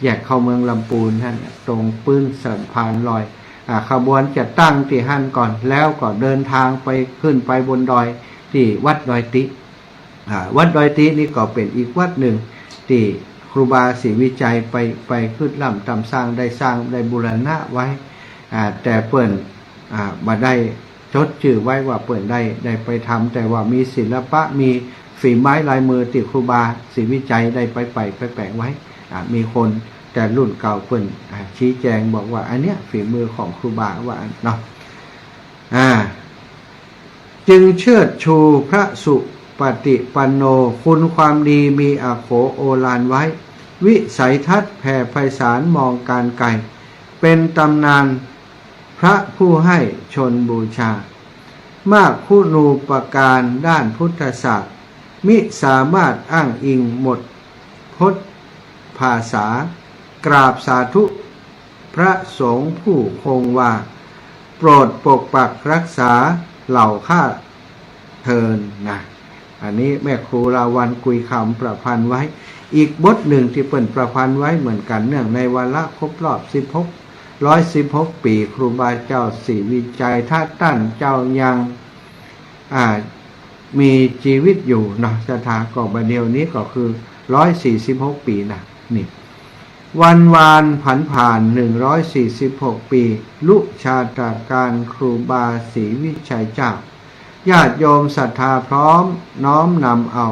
แยกเข้าเมืองลำปูนหั้นน่ะ ตรงปื๊นสะพานลอย อ่า ขบวนจะตั้งตี้หั้นก่อน แล้วก็เดินทางไป ขึ้นไปบนดอยตี้วัดดอยติ๊ อ่า วัดดอยติ๊นี่ก็เป๋นอีกวัดนึ่งตี้ครูบาศรีวิชัยไป ไปขึ้นร่ำตำสร้าง ได้สร้าง ได้บูรณะไว้ อ่า แต่เปิ้น อ่า บ่ได้จดจื้อไว้ว่าเปิ้นได้ ได้ไปทำ แต่ว่ามีศิลปะ มีฝีไม้ลายมือตี้ครูบาศรีวิชัยได้ไป ไป ไปแป๋งไว้ อ่า มีคนแต่รุ่นเก่าเปิ้น อ่า ชี้แจงบอกว่า อันเนี้ยฝีมือของครูบา ว่าอั้นเนาะ อ่า จึงเชิดชูพระสุปฏิปันโน คุณความดีมีอาโขโอฬารไว้ วิสัยทัศน์แผ่ไพศาลมองการไกล เป็นตำนานพระผู้ให้ชนบูชา มากคุณูปการด้านพุทธศาสตร์ มิสามารถอ้างอิงหมดพจน์ภาษา กราบสาธุพระสงฆ์ผู้คงวา โปรดปกปักรักษาเหล่าข้าเทินนะ อันนี้แม่ครูลาวัณ กุยคำ ประพันธ์ไว้ อีกบทหนึ่งตี้เปิ้นประพันธ์ไว้เหมือนกั๋น เนื่องในวาระครบรอบสิบหก ร้อยสิบหกปี๋ ครูบาเจ้าศรีวิชัย ถ้าต้านเจ้ายัง อ่า มีจีวิตอยู่เนาะ ศรัทธา ก็บ่าเดี่ยวนี้ก็คือ ร้อยสี่สิบหกปี๋นะ นี่ วันวานผันผ่าน หนึ่งร้อยสี่สิบหกปี๋ ลุชาตการครูบาศรีวิชัยเจ้า ญาติโยมศรัทธาพร้อมน้อมนำเอา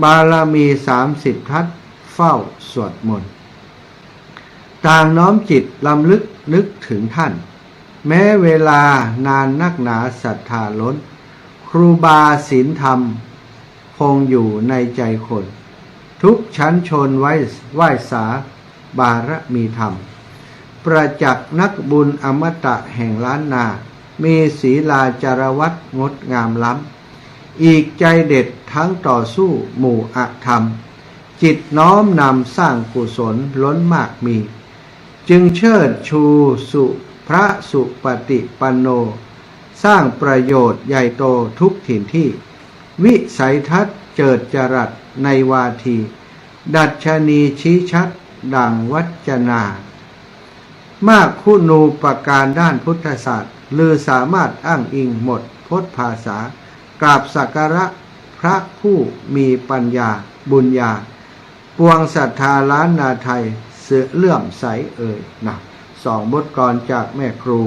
บารมีสามสิบทัศน์เฝ้าสวดมนต์ ต่างน้อมจิตรำลึกนึกถึงท่าน แม้เวลานานนักหนาศรัทธาล้น ครูบาศีลธรรมคงอยู่ในใจคน ทุกชั้นชนไหว้ ไหว้สาบารมีธรรม ประจักษ์นักบุญอมตะแห่งล้านนา มีศีลาจารวัตรงดงามล้ำ อีกใจเด็ดทั้งต่อสู้หมู่อธรรม จิตน้อมนำสร้างกุศลล้นมากมี จึงเชิดชูสุ พระสุปฏิปันโน สร้างประโยชน์ใหญ่โตทุกถิ่นที่ วิสัยทัศน์เจิดจรัสในวาที ดัชนีชี้ชัดดังวัจนา มากคุณูปการด้านพุทธศาสตร์ ลือสามารถอ้างอิงหมดพจน์ภาษา กราบสักการะพระผู้มีปัญญาบุญญา ปวงศรัทธาล้านนาไทยเสื่อเลื่อมใสเอ่ยนะ สองบทกลอนจากแม่ครู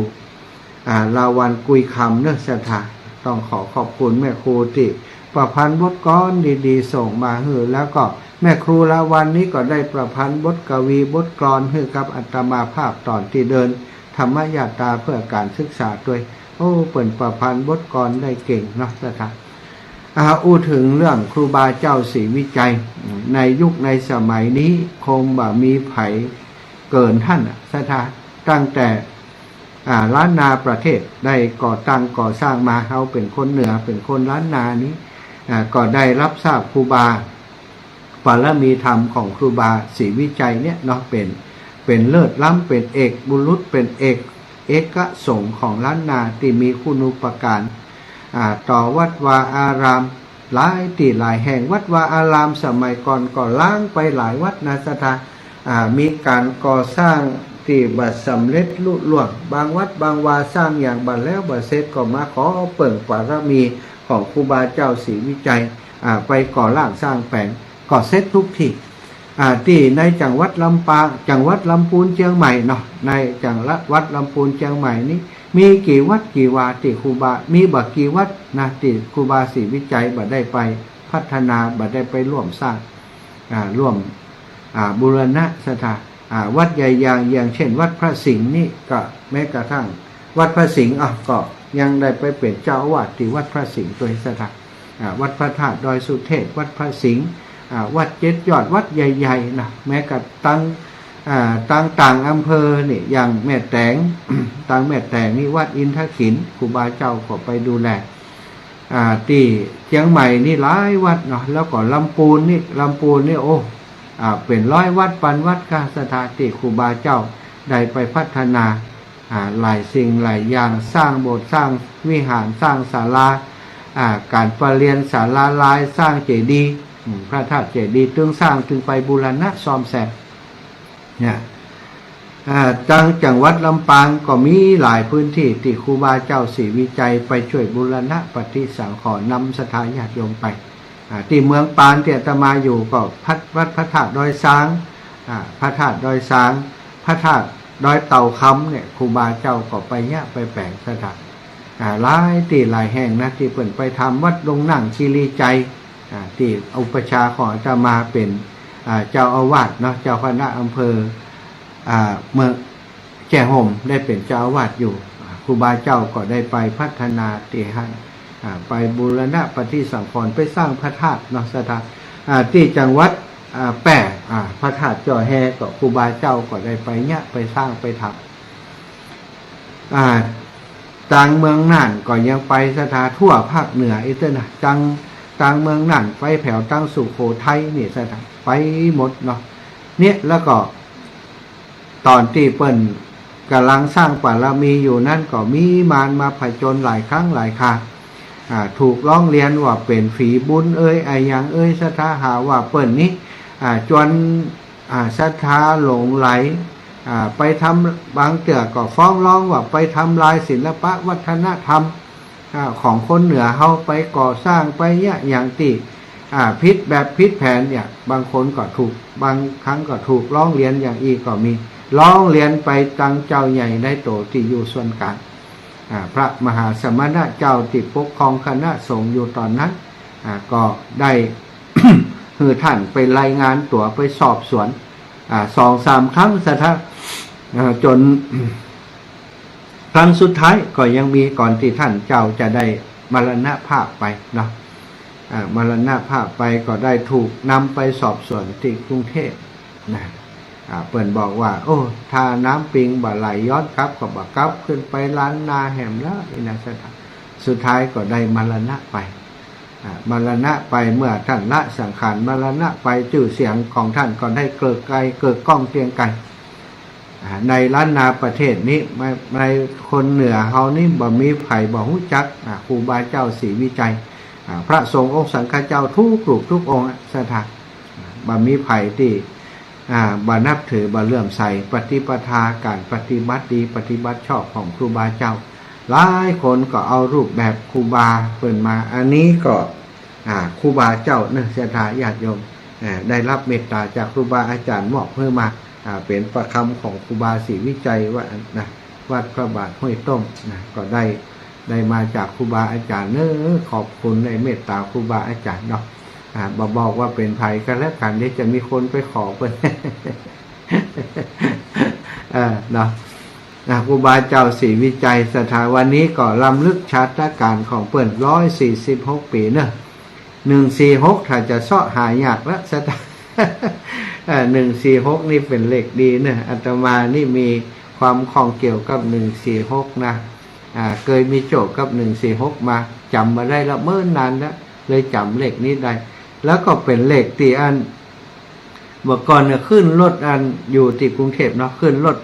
อ่า ลาวัณ กุยคำ เนอะ ศรัทธา ต้องขอขอบคุณแม่ครูตี้ประพันธ์บทกลอนดีๆ ส่งมาหื้อ แล้วก็แม่ครูลาวัณนี้ก็ได้ประพันธ์บทกวีบทกลอนหื้อกับอาตมาภาพต๋อนตี้เดินธรรมยาตราเพื่อการศึกษาตวย โอ้ เปิ้นประพันธ์บทกลอนได้เก่งเนาะ ศรัทธา อ่า อู้ถึงเรื่องครูบาเจ้าศรีวิชัย ในยุคในสมัยนี้คงบ่มีใผเกินท่านอะ ศรัทธา ตั้งแต่ อ่า ล้านนาประเทศได้ก่อตั้งก่อสร้างมา เฮาเป๋นคนเหนือ เป๋นคนล้านนานี้ อ่า ก็ได้รับทราบครูบา บารมีธรรมของครูบาศรีวิชัยเนี่ยเนาะ เป๋น เป๋นเลิศล้ำ เป๋นเอกบุรุษ เป๋นเอก เอกสงฆ์ของล้านนาตี้มีคุณูปการ อ่า ต่อวัดวาอาราม หลายตี้หลายแห่ง วัดวาอารามสมัยก่อนก็ล้างไปหลายวัดนะ ศรัทธา อ่า มีก๋านก่อสร้างตี้บ่สำเร็จลุล่วง บางวัดบางวาสร้างอย่างบ่แล้วบ่เสร็จ ก็มาขอเปิ่งบารมีของครูบาเจ้าศรีวิชัย อ่า ไปก่อร่างสร้างแป๋ง ก็เสร็จทุกตี้ อ่า ตี้ในจังหวัดลำปาง จังหวัดลำปูนเจียงใหม่เนาะ ในจังหวัดลำปูนเจียงใหม่นี้ มีกี่วัดกี่วาตี้ครูบา มีบ่กี่วัดนะ ตี้ครูบาศรีวิชัยบ่ได้ไปพัฒนา บ่ได้ไปร่วมสร้าง อ่า ร่วม อ่า บูรณะ ศรัทธา อ่า วัดใหญ่อย่าง อย่างเช่นวัดพระสิงห์นี่ก็ แม้กระทั่งวัดพระสิงห์ อ่ะ ก็ยังได้ไปเป๋นเจ้าอาวาสตี้วัดพระสิงห์ตวย ศรัทธา อ่า วัดพระธาตุดอยสุเทพ วัดพระสิงห์ อ่า วัดเจ็ดยอด วัดใหญ่ๆ นะ แม้กระทั่ง อ่า ตางต่างอำเภอนี่ อย่างแม่แตง ตางแม่แตงนี่วัดอินทขิล ครูบาเจ้าก็ไปดูแล อ่า ตี้เจียงใหม่นี่หลายวัดเนาะ แล้วก็ลำปูนนี่ ลำปูนนี่ โอ้ อ่า เป๋นร้อยวัดปันวัดก้า ศรัทธา ตี้ครูบาเจ้าได้ไปพัฒนา อ่า หลายสิ่งหลายอย่าง สร้างโบสถ์ สร้างวิหาร สร้างศาลา อ่า ก๋านประเรียน ศาลาลาย สร้างเจดีย์ อืม พระธาตุเจดีย์ ตึงสร้าง ตึงไปบูรณะซ่อมแซม เนี่ย อ่า ตางจังหวัดลำปางก็มีหลายพื้นตี้ตี้ครูบาเจ้าศรีวิชัยไปจ้วยบูรณะปฏิสังขรณ์ นำศรัทธาญาติโยมไป อ่า ตี้เมืองปานตี้อาตมาอยู่ก็พัด วัดพระธาตุดอยซาง อ่า พระธาตุดอยซาง พระธาตุดอยเต่าคำเนี่ย ครูบาเจ้าก็ไปเยียะไปแป๋ง ศรัทธา อ่า หลายตี้หลายแห่งนะ ตี้เปิ้นไปทำ วัดดงนั่งคีรีไชย อ่า ตี้อุปัชฌาย์ของอาตมาเป๋น อ่า เจ้าอาวาสเนาะ เจ้าคณะอำเภอ อ่า เมืองแจ้ห่ม ได้เป๋นเจ้าอาวาสอยู่ อ่า ครูบาเจ้าก็ได้ไปพัฒนาตี้หั้น อ่า ไปบูรณะปฏิสังขรณ์ ไปสร้างพระธาตุเนาะ ศรัทธา อ่า ตี้จังหวัด อ่า แป้ อ่า พระธาตุจ้อแฮก็ครูบาเจ้าก็ได้ไปเยียะ ไปสร้าง ไปทำ อ่า ตางเมืองน่านก็ยังไปศรัทธา ทั่วภาคเหนืออี้เต๊อะนะ ตาง ตางเมืองน่าน ไปแถวตางสุโขทัยนี่ศรัทธา ไปหมดเนาะ เนี่ย แล้วก็ ต๋อนตี้เปิ้นก่ำลังสร้างบารมีอยู่นั้นก็มีมารมาผจญหลายครั้งหลายครา อ่า ถูกร้องเรียนว่าเป๋นผีบุญเอย อะหยังเอย ศรัทธาหาว่าเปิ้นนี้ อ่า จวน อ่า ศรัทธาหลงใหล อ่า ไปทำ บางเตื้อก็ฟ้องร้องว่าไปทำลายศิลปะวัฒนธรรม อ่า ของคนเหนือเฮา ไปก่อสร้าง ไปเยียะหยังตี้ อ่า ผิดแบบผิดแผนเนี่ย บางคนก็ถูก บางครั้งก็ถูกร้องเรียนอย่างอี้ก็มี ร้องเรียนไปตังเจ้าใหญ่นายโตตี้อยู่ส่วนกลาง อ่า พระมหาสมณะเจ้าตี้ปกครองคณะสงฆ์อยู่ต๋อนนั้น อ่า ก็ได้ หื้อต้านไปรายงานตั๋ว ไปสอบสวน อ่า สองสามครั้งศรัทธา อ่า จ๋น ครั้งสุดท้ายก็ยังมี ก่อนตี้ต้านเจ้าจะได้มรณภาพไปเนาะ อ่า มรณภาพไปก็ได้ถูกนำไปสอบสวนตี้กรุงเทพฯนะ อ่า เปิ้นบอกว่า โอ้ ถ้าน้ำปิงบ่ไหลย้อนกลับก็บ่กลับขึ้นไปล้านนาแหมแล้วนี่นะศรัทธา สุดท้ายก็ได้มรณะไป อ่า มรณะไป เมื่อต้านละสังขารมรณะไป จื้อเสียงของต้านก็ได้เกริกไกล เกริกก้องเตียงไกล อ่า ในล้านนาประเทศนี้ ใน ในคนเหนือเฮานี้บ่มีใผบ่ฮู้จัก อ่า ครูบาเจ้าศรีวิชัย อ่า พระสงฆ์องค์สังฆเจ้าทุกรูปทุกองค์อะศรัทธา อ่า บ่มีใผตี้ อ่า บ่นับถือ บ่เลื่อมใส ปฏิปทาก๋านปฏิบัติดี ปฏิบัติชอบของครูบาเจ้า หลายคนก็เอารูปแบบครูบาเปิ้นมา อันนี้ก็ อ่า ครูบาเจ้าเนาะศรัทธาญาติโยม อ่า ได้รับเมตต๋าจากครูบาอาจ๋ารย์มอบหื้อมา อ่า เป๋นประคำของครูบาศรีวิชัยว่านะ วัดพระบาทห้วยต้มนะ ก็ได้ ได้มาจากครูบาอาจ๋ารย์เนาะ ขอบคุณในเมตต๋าครูบาอาจ๋ารย์เนาะ อ่า บ่บอกว่าเป๋นใผก็แล้วกั๋น เดี๋ยวจะมีคนไปขอเปิ้น เออ เนาะ อ่ะ ครูบาเจ้าศรีวิชัยศรัทธา วันนี้ก็รำลึกชาตกาลของเปิ้น ร้อยสี่สิบหกปี๋เนาะ หนึ่งสี่หก ถ้าจะเซาะหายากละศรัทธา เออ หนึ่งสี่หก นี่เป๋นเลขดีเนาะ อาตมานี่มีความข้องเกี่ยวกับ หนึ่งสี่หก นะ อ่า เกยมีโจทย์กับ หนึ่งสี่หก มา จ๋ำบ่ได้ละเมินนานละ เลยจ๋ำเลขนี้ได้ แล้วก็เป๋นเลขตี้อัน เมื่อก่อนเนี่ยขึ้นรถอันอยู่ตี้กรุงเทพฯเนาะ ขึ้นรถ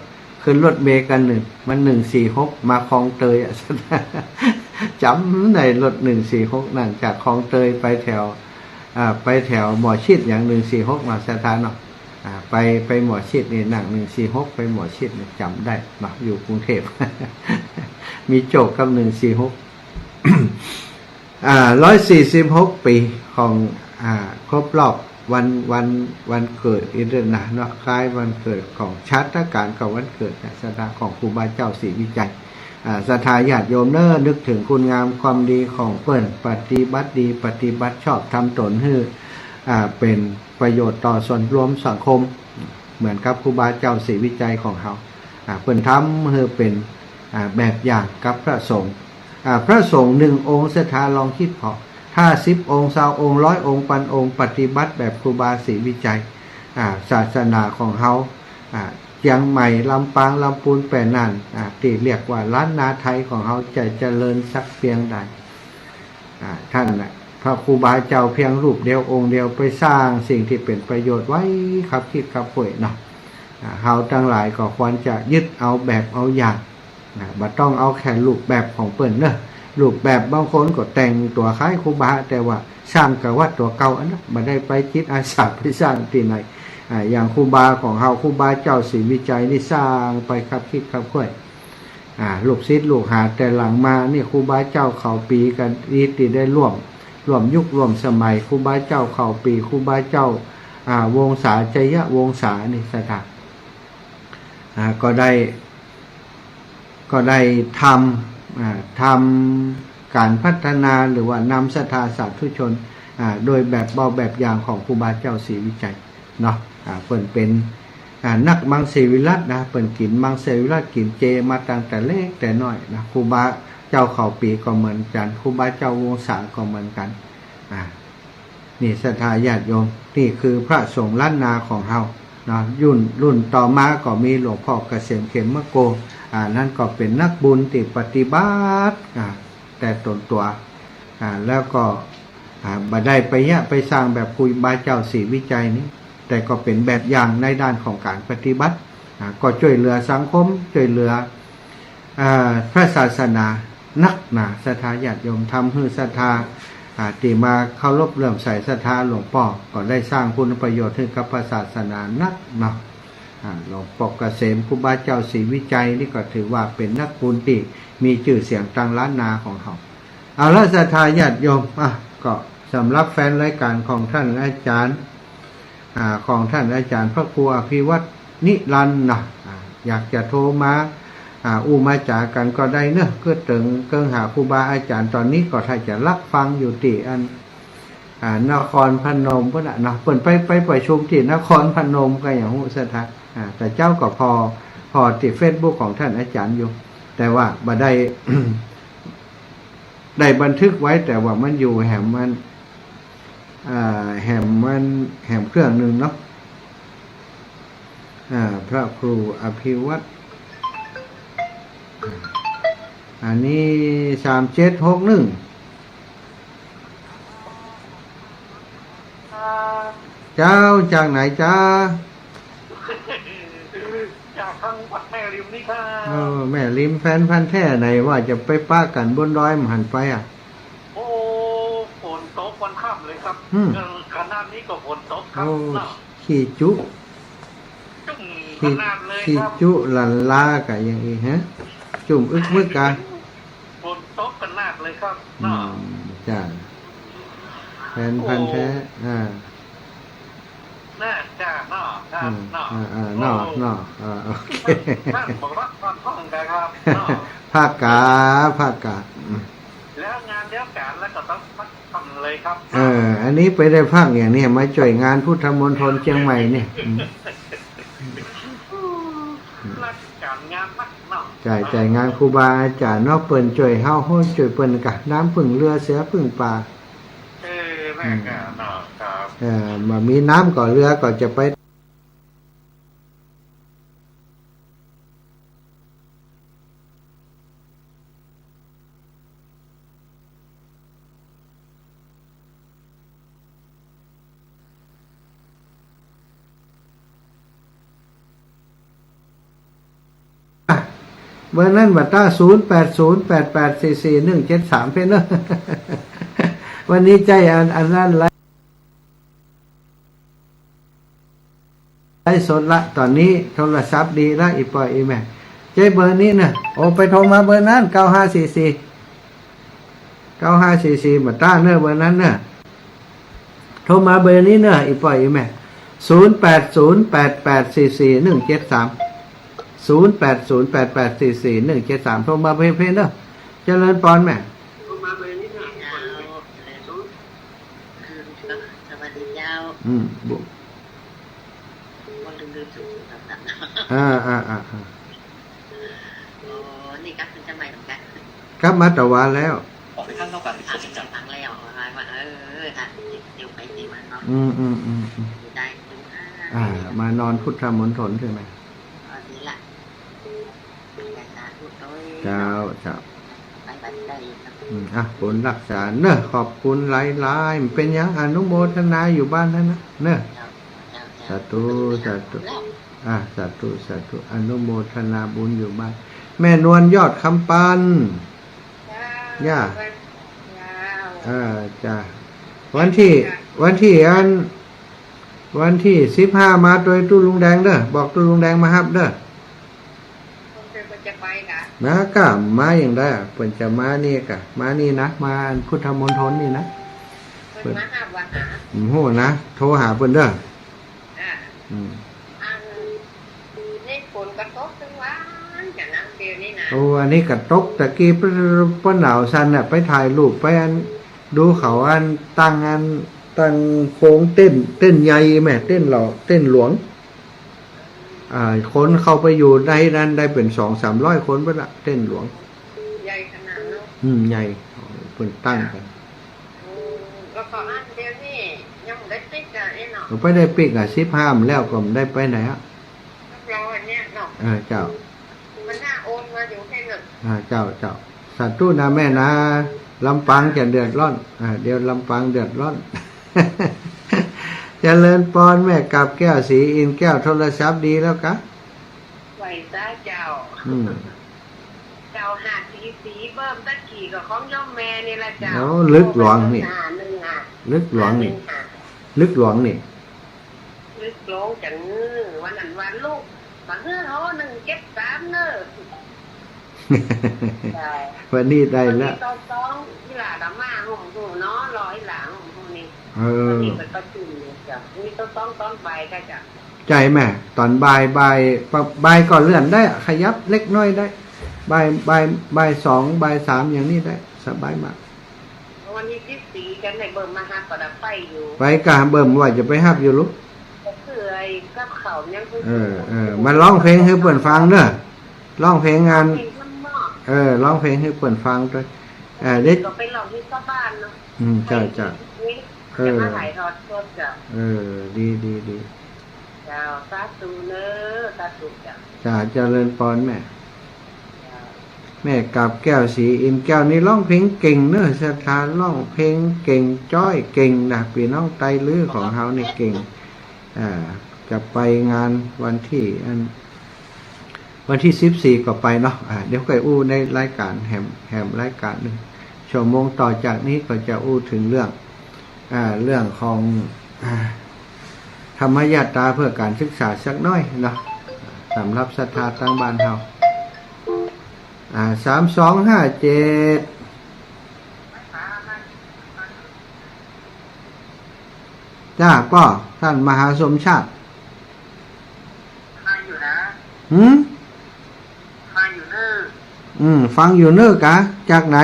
ขึ้นรถเมล์คันนึ่ง มัน หนึ่งสี่หก มาคลองเตยอะ จ๋ำได้รถ หนึ่งสี่หก นั่งจากคลองเตยไปแถว อ่า ไปแถวหมอชิตอย่าง หนึ่งสี่หก มาศรัทธาเนาะ อ่า ไป ไปหมอชิตนี่นั่ง หนึ่งสี่หก ไปหมอชิตนี่จ๋ำได้เนาะ อยู่กรุงเทพฯ มีโจทย์กับ หนึ่งสี่หก อ่า ร้อยสี่สิบหกปี๋ของ อ่า ครบรอบวัน วัน วันเกิดอีกเดือนนะเนาะ คล้ายวันเกิดของชาตกาลกับวันเกิดนะศรัทธาของครูบาเจ้าศรีวิชัย อ่า ศรัทธาญาติโยมเนาะ นึกถึงคุณงามความดีของเปิ้น ปฏิบัติดี ปฏิบัติชอบ ทำตนหื้อ อ่า เป๋นประโยชน์ต่อส่วนรวมสังคม เหมือนกับครูบาเจ้าศรีวิชัยของเฮา อ่า เปิ้นทำหื้อเป๋น อ่า แบบอย่างกับพระสงฆ์ อ่า พระสงฆ์หนึ่งองค์ศรัทธาลองคิดผ่อ ถ้าสิบองค์ ซาวองค์ ร้อยองค์ ปันองค์ ปฏิบัติแบบครูบาศรีวิชัย อ่า ศาสนาของเฮา อ่า เจียงใหม่ ลำปาง ลำปูน แป้น่าน อ่า ตี้เรียกว่าล้านนาไทยของเฮาจะเจริญสักเปียงใด อ่า ต้านน่ะ พระครูบาเจ้าเพียงรูปเดียวองค์เดียวไปสร้างสิ่งตี้เป๋นประโยชน์ไว้คับคิดคับถ้วนเนาะ อ่า เฮาตังหลายก็ควรจะยึดเอาแบบเอาอย่าง นะ บ่ต้องเอาแค่รูปแบบของเปิ้นเนาะ รูปแบบบางคนก็แต่งตั๋วคล้ายครูบา แต่ว่าสร้างกาวัตตั๋วเก่าอันนั้น บ่ได้ไปจิตอาสาไปสร้างตี้ไหน อ่า อย่างครูบาของเฮา ครูบาเจ้าศรีวิชัยนี่สร้างไปคับคิดคับถ้วน อ่า ลูกศิษย์ลูกหาแต่หลังมานี่ ครูบาเจ้าเขาปี๋กั๋น ตี้ได้ร่วม ร่วมยุคร่วมสมัย ครูบาเจ้าเขาปี๋ ครูบาเจ้า อ่า วงศา ชัยวงศานี่ศรัทธา อ่า ก็ได้ ก็ได้ทำ อ่า ทำก๋านพัฒนา หรือว่านำศรัทธาสาธุชน อ่า โดยแบบเบาแบบอย่างของครูบาเจ้าศรีวิชัยเนาะ อ่า เปิ้นเป๋น อ่า นักมังสวิรัตินะ เปิ้นกิ๋นมังสวิรัติ กิ๋นเจมาตั้งแต่เล็กแต่น้อยนะ ครูบาเจ้าเขาปี๋ก็เหมือนกั๋น ครูบาเจ้าวงศาก็เหมือนกั๋น อ่า นี่ศรัทธาญาติโยม นี่คือพระสงฆ์ล้านนาของเฮาเนาะ รุ่น รุ่นต่อมาก็มีหลวงพ่อเกษมเขมโก อ่า นั้นก็เป๋นนักบุญตี้ปฏิบัติ อ่า แต่ต๋นตั๋ว อ่า แล้วก็ อ่า บ่ได้ไปเยียะไปสร้างแบบครูบาเจ้าศรีวิชัยนี่ แต่ก็เป๋นแบบอย่างในด้านของก๋านปฏิบัติ อ่า ก็จ้วยเหลือสังคม จ้วยเหลือ อ่า พระศาสนานักหนา ศรัทธาญาติโยม ทำหื้อศรัทธา อ่า ตี้มาเคารพเลื่อมใสศรัทธาหลวงป้อ ก็ได้สร้างคุณประโยชน์หื้อกับพระศาสนานักเนาะ อ่า หลวงป้อเกษม ครูบาเจ้าศรีวิชัยนี่ก็ถือว่าเป๋นนักบุญตี้มีจื้อเสียงตังล้านนาของเฮา เอาละศรัทธาญาติโยม อ่ะ ก็สำหรับแฟนรายก๋านของท่านอาจารย์ อ่า ของท่านอาจารย์พระครูอภิวัฒน์นิรันดร์นะ อ่า อยากจะโทรมา อ่า อู้มาจ๋ากั๋นก็ได้เนาะ กึ๊ดเถิงเกิ่งหาครูบาอาจ๋ารย์ ต๋อนนี้ก็ถ้าจะลักฟังอยู่ตี้อัน อ่า นครพนมปู๊นน่ะเนาะ เปิ้นไป ไปประชุมตี้นครพนมก็อย่างฮู้ศรัทธา อ่า แต่เจ๊าก็ผ่อ ผ่อตี้เฟซบุ๊กของท่านอาจารย์อยู่ แต่ว่าบ่ได้ ได้บันทึกไว้ แต่ว่ามันอยู่แหมมัน อ่า แหมมัน แหมเครื่องนึ่งเนาะ อ่า พระครูอภิวัฒน์ อันนี้ สามเจ็ดหกหนึ่ง เจ้า จากไหนจ๊ะ จากทางวัดแม่ริมนี่ครับ เออ แม่ริมแฟนพันธุ์แท้ ไหนว่าจะไปปะกั๋นบนดอย บ่หันไปอ่ะ โอ้ ฝนตกวันค่ำเลยครับ อืม เออ ขนาดนี้ก็ฝนตกครับ โอ้ เนาะ ขี้จุ จุ่ม ขี้ ขนาดเลยครับ ขี้จุหลั่นลากะอย่างอี้ฮะ จุ่มอึกมึกกะ ฝนตกขนาดเลยครับ อืม เนาะ จ้า แฟนพันธุ์แท้ โอ้ อ่า น่าจะเนาะครับ อืม เนาะ อ่า อ่า เนาะ โอ้ เนาะ อ่า โอเค ท่าน ท่านบอกว่าท่านท่องนะครับ เนาะ ภาคกา ภาคกา อืม แล้วงานเดียวกันแล้วก็ต้องพักผ่อนเลยครับ เออ อันนี้ไปได้พักอย่างนี้ มาจ้วยงานพุทธมณฑลเจียงใหม่เนี่ย อืม ราชการงานนักเนาะ ใจ้ ใจ้ งานครูบาอาจ๋ารย์เนาะ เปิ้นจ้วยเฮา เฮาจ้วยเปิ้นกะ น้ำพึ่งเรือเสือพึ่งป่า เออ แม่ก็เนาะครับ เออ บ่มีน้ำก็เรือก็จะไป เบอร์นั้นบ่าต้า ศูนย์แปดศูนย์แปดแปดสี่สี่หนึ่งเจ็ดสาม เพ่นเนอะ วันนี้ใจ้อัน อันนั้นไลฟ์ ไลฟ์สดละ ต๋อนนี้โทรศัพท์ดีละ อี่ป้ออี่แม่ ใจ้เบอร์นี้เนอะ โอ้ ไปโทรมาเบอร์นั้น เก้าห้าสี่สี่ เก้าห้าสี่สี่ บ่าต้าเนอะ เบอร์นั้นเนอะ โทรมาเบอร์นี้เนอะ อี่ป้ออี่แม่ ศูนย์แปดศูนย์แปดแปดสี่สี่หนึ่งเจ็ดสาม ศูนย์แปดศูนย์แปดแปดสี่สี่หนึ่งเจ็ดสาม โทรมาเพ่นๆ เนอะ เจริญปอนแม่ สวัสดีเจ้า อืม บุ วันลืมลืมสูงสูงต่ำต่ำ อ่า อ่า อ่า อ่า โอ้ นี่กลับมาเจียงใหม่เหมือนกั๋น กลับมาตะวานแล้ว ออกไปข้างนอกกัน อ่ะ ฟังแล้ว ว่า ว่า เออ เออ อ่ะ เดี๋ยวไปเดี๋ยวมาเนาะ อืม อืม อืม อืม ได้ อ่า มานอนพุทธมณฑลใจ้ไหม อ๋อ ดีละ สาธุด้วย เจ้า เจ้า ไปบัดได้ครับ อืม อ่ะ บุญรักษาเนอะ ขอบคุณหลายๆ มันเป๋นหยัง อนุโมทนาอยู่บ้านนั้นนะ เนอะ เจ้า เจ้า เจ้า สาธุ สาธุ แล้ว อ่ะ สาธุ สาธุ อนุโมทนาบุญอยู่บ้าน แม่นวลยอดคำปัน เจ้า ย่า เจ้า เออ จ้ะ วันตี้ วันตี้อัน วันตี้สิบห้ามาตวยตุ๊ลุงแดงเนอะ บอกตุ๊ลุงแดงมาฮับเนอะ คนเปิ้นจะไปกะ นะ กะมาอย่างใดอะ เปิ้นจะมานี่กะ มานี่นะ มาอันพุทธมณฑลนี่นะ เปิ้นมาฮับวะหา อืม โหนะ โทรหาเปิ้นเนอะ อ่า อืม อันนี้ฝนกะตกตึงวันจะนะ เดี๋ยวนี้นะ โอ้ อันนี้กะตกตะกี้ ป้อหนาวสันน่ะ ไปถ่ายรูป ไปอัน ดูเขาอันตั้งอัน ตั้งโครงเต็นท์ เต็นท์ใหญ่แม่ เต็นท์เหล่า เต็นท์หลวง อ่า คนเข้าไปอยู่ในนั้นได้เป๋นสองสามร้อยคนไปละ เต็นท์หลวง ใหญ่ขนาดเนาะ อืม ใหญ่ เปิ้นตั้งกั๋น อืม แล้วก็อันเดี๋ยวนี้ ยังบ่ได้ปิ๊กอ่ะไอ้เนาะ ก็บ่ได้ปิ๊กอ่ะ สิบห้าแล้วก็บ่ได้ไปไหนอ่ะ รออันเนี้ยเนาะ เออ เจ้า มันน่าโอนมาอยู่แค่นั้น อ่า เจ้า เจ้า สาธุนะแม่นะ ลำปางจะเดือดร้อน อ่า เดี๋ยวลำปางเดือดร้อน เจริญปอนแม่กาบแก้ว ศรีอินทร์แก้ว โทรศัพท์ดีแล้วกะ ไหวจ้าเจ้า อืม เจ้า ห้าสี่สี่ เบิ่มตะกี้ก็ของโยมแม่นี่ละเจ้า โอ้ ลึกหลวงนี่ ห้าหนึ่งห้า ลึกหลวงนี่ ห้าหนึ่งห้า ลึกหลวงนี่ ลึกหลวงจัง วันนั้นวันลูก มาเฮือเฮา หนึ่งเจ็ดสาม เนอะ เจ้า วันนี้ได้ละ วันนี้ตอนสอง อีหล่าละมาห่มหูเนาะ รออีหล่าห่มหูนี่ เออ วันนี้ไปประชุมอยู่เจ้า มีตอนสองตอนบ่ายก็เจ้า ใจ้แม่ ต๋อนบ่าย บ่าย บ่ายก็เลื่อนได้ ขยับเล็กน้อยได้ บ่าย บ่าย บ่ายสอง บ่ายสาม อย่างนี้ได้ สบายมาก วันนี้สิบสี่ กั๋นได้เบิ่มมาฮับก็ได้ไปอยู่ ไปกะเบิ่มว่าจะไปฮับอยู่ลูก ก็คือไอ้กับเขายัง เออ เออ มาร้องเพลงหื้อเปิ้นฟังเด้อ ร้องเพลงงาน ร้องเพลงข้างนอก เออ ร้องเพลงหื้อเปิ้นฟังด้วย เออ เด็ก ก็ไปร้องที่ชาวบ้านเนาะ อืม ใจ้ ใจ้ เออ จะมาถ่ายทอดสดเจ้า เออ ดี ดี ดี เจ้า สาธุเนอะ สาธุเจ้า จ้า เจริญปอนแม่ เจ้า แม่กาบแก้ว ศรีอินทร์แก้ว นี่ร้องเพลงเก่งเนอะ ศรัทธา ร้องเพลงเก่ง จ้อยเก่งนะ ปี้น้องไตลื้อของเฮานี่เก่ง อ่า จะไปงานวันตี้ อัน วันตี้สิบสี่ก็ไปเนาะ อ่า เดี๋ยวค่อยอู้ในรายก๋านแหม แหมรายก๋านนึ่ง ชั่วโมงต่อจากนี้ก็จะอู้เถิงเรื่อง อ่า เรื่องของ อ่า ธรรมยาตราเพื่อก๋านศึกษาสักหน้อยเนาะ สำหรับศรัทธาตางบ้านเฮา อ่า สามสองห้าเจ็ด จ้า ป้อ ต้านมหาสมชาติ ฟังอยู่นะ หืม ฟังอยู่เน้อ อืม ฟังอยู่เน้อกะ จากไหน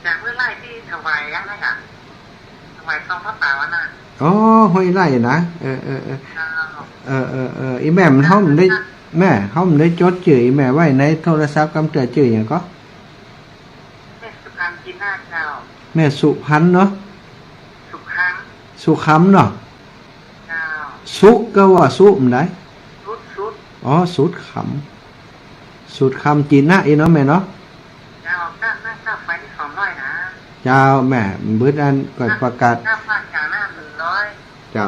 จากห้วยไร่ตี้ถวายอันนั้นน่ะ ถวายซองผ้าป่าวันนั้น อ๋อ ห้วยไร่นะ เออ เออ เออ เจ้า เออ เออ เออ อีแม่ เฮาบ่ได้ แม่ เฮาบ่ได้จดจื้ออีแม่ไว้ในโทรศัพท์ กำเตื้อจื้อหยังก่อ แม่สุพรรณ จีน่าเจ้า แม่สุพรรณเนาะ สุขำ สุขำเนาะ เจ้า สุขก็ว่าสุบ่ได้ สุด สุด อ๋อ สุดขำ สุดขำ จีน่าอี้เนาะแม่เนาะ เจ้า ค่า ค่า ค่าไฟนี่สองร้อยนะ เจ้า แม่ บ่าอั้นก็ประกาศ ค่า ค่าไฟจากน้ำหนึ่งร้อย เจ้า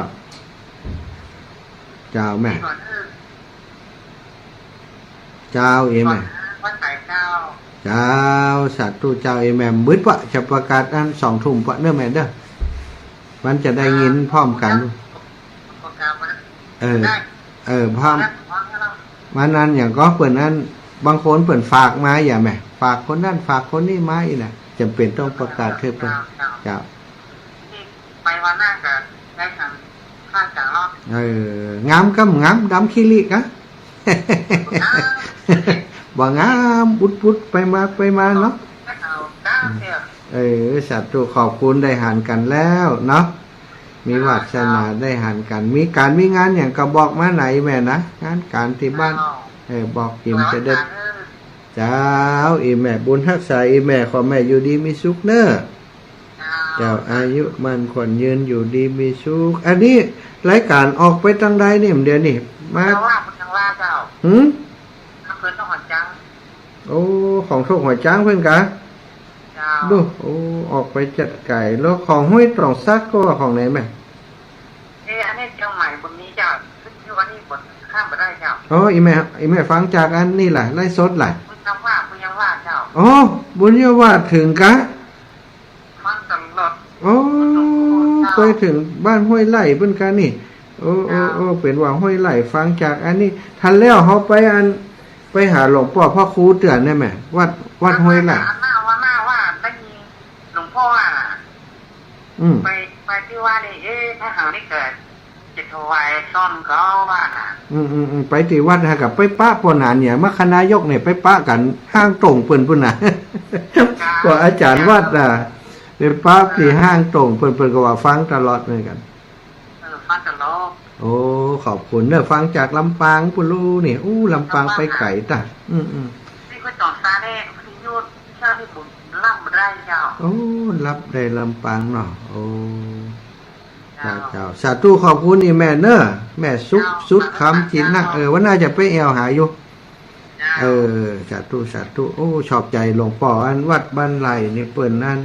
เจ้า แม่ นี่ก่อนเออ เจ้า เอแม่ วัดไหนเจ้า เจ้า สาธุเจ้า เอแม่ บ่าจะประกาศอันสองทุ่มปะเน้อแม่เน้อ มันจะได้ยินพร้อมกั๋น ประกาศมา เออ ได้ เออ พร้อม ได้ พร้อมแล้ว วันนั้นอย่างก็เปิ้นนั้น บางคนเปิ้นฝากมาอย่าแม่ ฝากคนนั้น ฝากคนนี้มาอี้นะ จ๋ำเป๋นต้องประกาศหื้อเปิ้น เจ้า เจ้า เจ้า นี่ไปวันหน้าก็ได้ทางข้างจากรอบ เออ งามกำงาม ดำขี้ริกะ งาม บ่งาม อุดปุดไปมาไปมาเนาะ เอา เจ้า เออ สาธุ ขอบคุณ ได้หันกั๋นแล้วเนาะ มีวาสนาได้หันกั๋น มีก๋านมีงานหยังก็บอกมาเน้อแม่นะ งานก๋านตี้บ้าน เจ้า เออ บอกกิ๋มจะได้ เออ เจ้า อีแม่บุญฮักษา อีแม่ ขอแม่อยู่ดีมีสุขเน้อ เจ้า เจ้า อายุมั่นขวัญยืน อยู่ดีมีสุข อันนี้รายก๋านออกไปตางใดนี่ เดี๋ยวนี้ มา เจ้าว่า เจ้าว่า เจ้า หืม อำเภอท่งหัวจ๊าง โอ้ ของท่งหัวจ๊างเปิ้นกะ เจ้า ดู โอ้ ออกไปจัดไก่ แล้วของห้วยตองสักก็ว่าของไหนแม่ เอ๊ะ อันนี้เจียงใหม่บ่มีเจ้า คือ คือวันนี้บ่ ข้ามบ่ได้เจ้า อ๋อ อีแม่ อีแม่ฟังจากอันนี้ล่ะ ไลฟ์สดล่ะ บุญยังว่า บุญยังว่าเจ้า อ๋อ บุญยังว่าเถิงกะ ฟังตลอด โอ้ เจ้า ไปเถิงบ้านห้วยไร่เปิ้นกะนี่ โอ้ โอ้ เจ้า โอ้ เป๋นว่าห้วยไร่ ฟังจากอันนี้ ถ้าแล้วเฮาไปอัน ไปหาหลวงป้อพระครูเตื้อได้แม่ วัด วัดห้วยไร่ อันหน้า วันหน้าว่าได้ยินหลวงป้อว่า อืม ไป ไปตี้วัดนี่ เอ๊ะ ถ้าหากนี่เกิด จะถวายซ่อนก็ว่าน่ะ อืม อืม อืม ไปตี้วัดหากะไปปะป้อหนานเนี่ย มครายกเนี่ยไปปะกั๋นห้างโต่งเปิ้นปู้นน่ะ เจ้า ป้ออาจ๋ารย์วัดน่ะ ไปปะตี้ห้างโต่งเปิ้น เปิ้นก็ว่าฟังตลอดเหมือนกั๋น เออ ฟังตลอด โอ้ ขอบคุณเน้อ ฟังจากลำปางปู้นลูกนี่ อู้ ลำปางไปไก๋ตะ อืม อืม นี่ก็จอดซาแน่ วิทยุเจ้านี่ผมรับบ่ได้เจ้า โอ้ รับได้ลำปางเนาะ โอ้ เจ้า เจ้า สาธุ ขอบคุณอี่แม่เน่อ แม่สุข เจ้า สุดคำจิตนะ เออ วันหน้าจะไปแอ่วหาอยู่ เจ้า เออ สาธุ สาธุ โอ้ ชอบใจ๋หลวงป้ออันวัดบ้านไร่นี่เปิ้นนั้น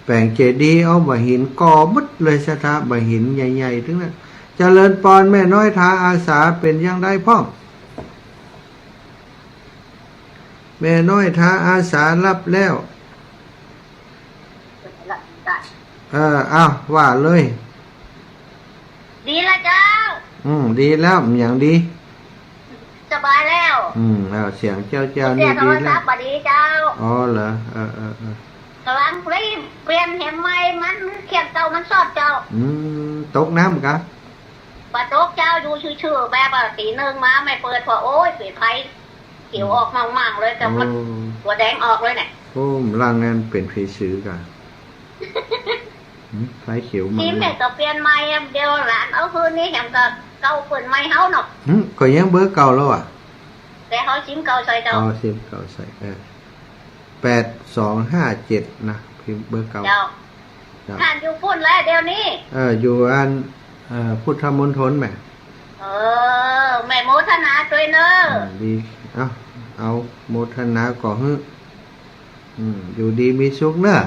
แป๋งเจดีย์เอาบ่าหินก่อหมดเลย ศรัทธา บ่าหินใหญ่ๆ ตึงนั้น เจริญปอน แม่น้อยทาอาสาเป๋นจังใดพ่อง แม่น้อยทาอาสาหลับแล้ว เออ อ้าว ว่าเลย ดีแล้วเจ้า อืม ดีแล้ว อย่างดี สบายแล้ว อืม อ้าว เสียงเจ้า เจ้านี่ดีแล้ว เสียงโทรศัพท์บ่ดีเจ้า อ๋อเหรอ เออ เออ เออ ก๋ำลังรีบเปลี่ยนแหมใหม่ มันเขียงเก่ามันซอดเจ้า อืม ตกน้ำกะ บ่ตกเจ้า อยู่ซื่อๆ แบบว่าตีหนึ่งมาแม่เปิด พอ โอ๊ย เป๋นไฟเขียวออกมั่งๆ เลย กับมัน โอ้ หัวแดงออกเลยเนี่ย โอ้ ล่างนั้นเป๋นผีสือกะ หืม ไฟเขียวมา ซิมเนี่ยก็เปลี่ยนใหม่อะ เดี๋ยวหลานเอาคืนนี้แหมก็เก่าเปิ้นใหม่เฮาเนาะ หืม ก็ยังเบอร์เก่าแล้วอะ แต่เฮาซิมเก่าใส่เจ้า อ๋อ ซิมเก่าใส่ เออ แปดสองห้าเจ็ด นะ พิมพ์เบอร์เก่า เจ้า เจ้า ท่านอยู่ปุ้นแล้วเดี๋ยวนี้ เออ อยู่อัน เอ่อ พุทธมณฑลแหม เออ แม่โมทนาตวยเน่อ อืม ดี เอา เอาโมทนาก่อหื้อ อืม อยู่ดีมีสุขเน่อ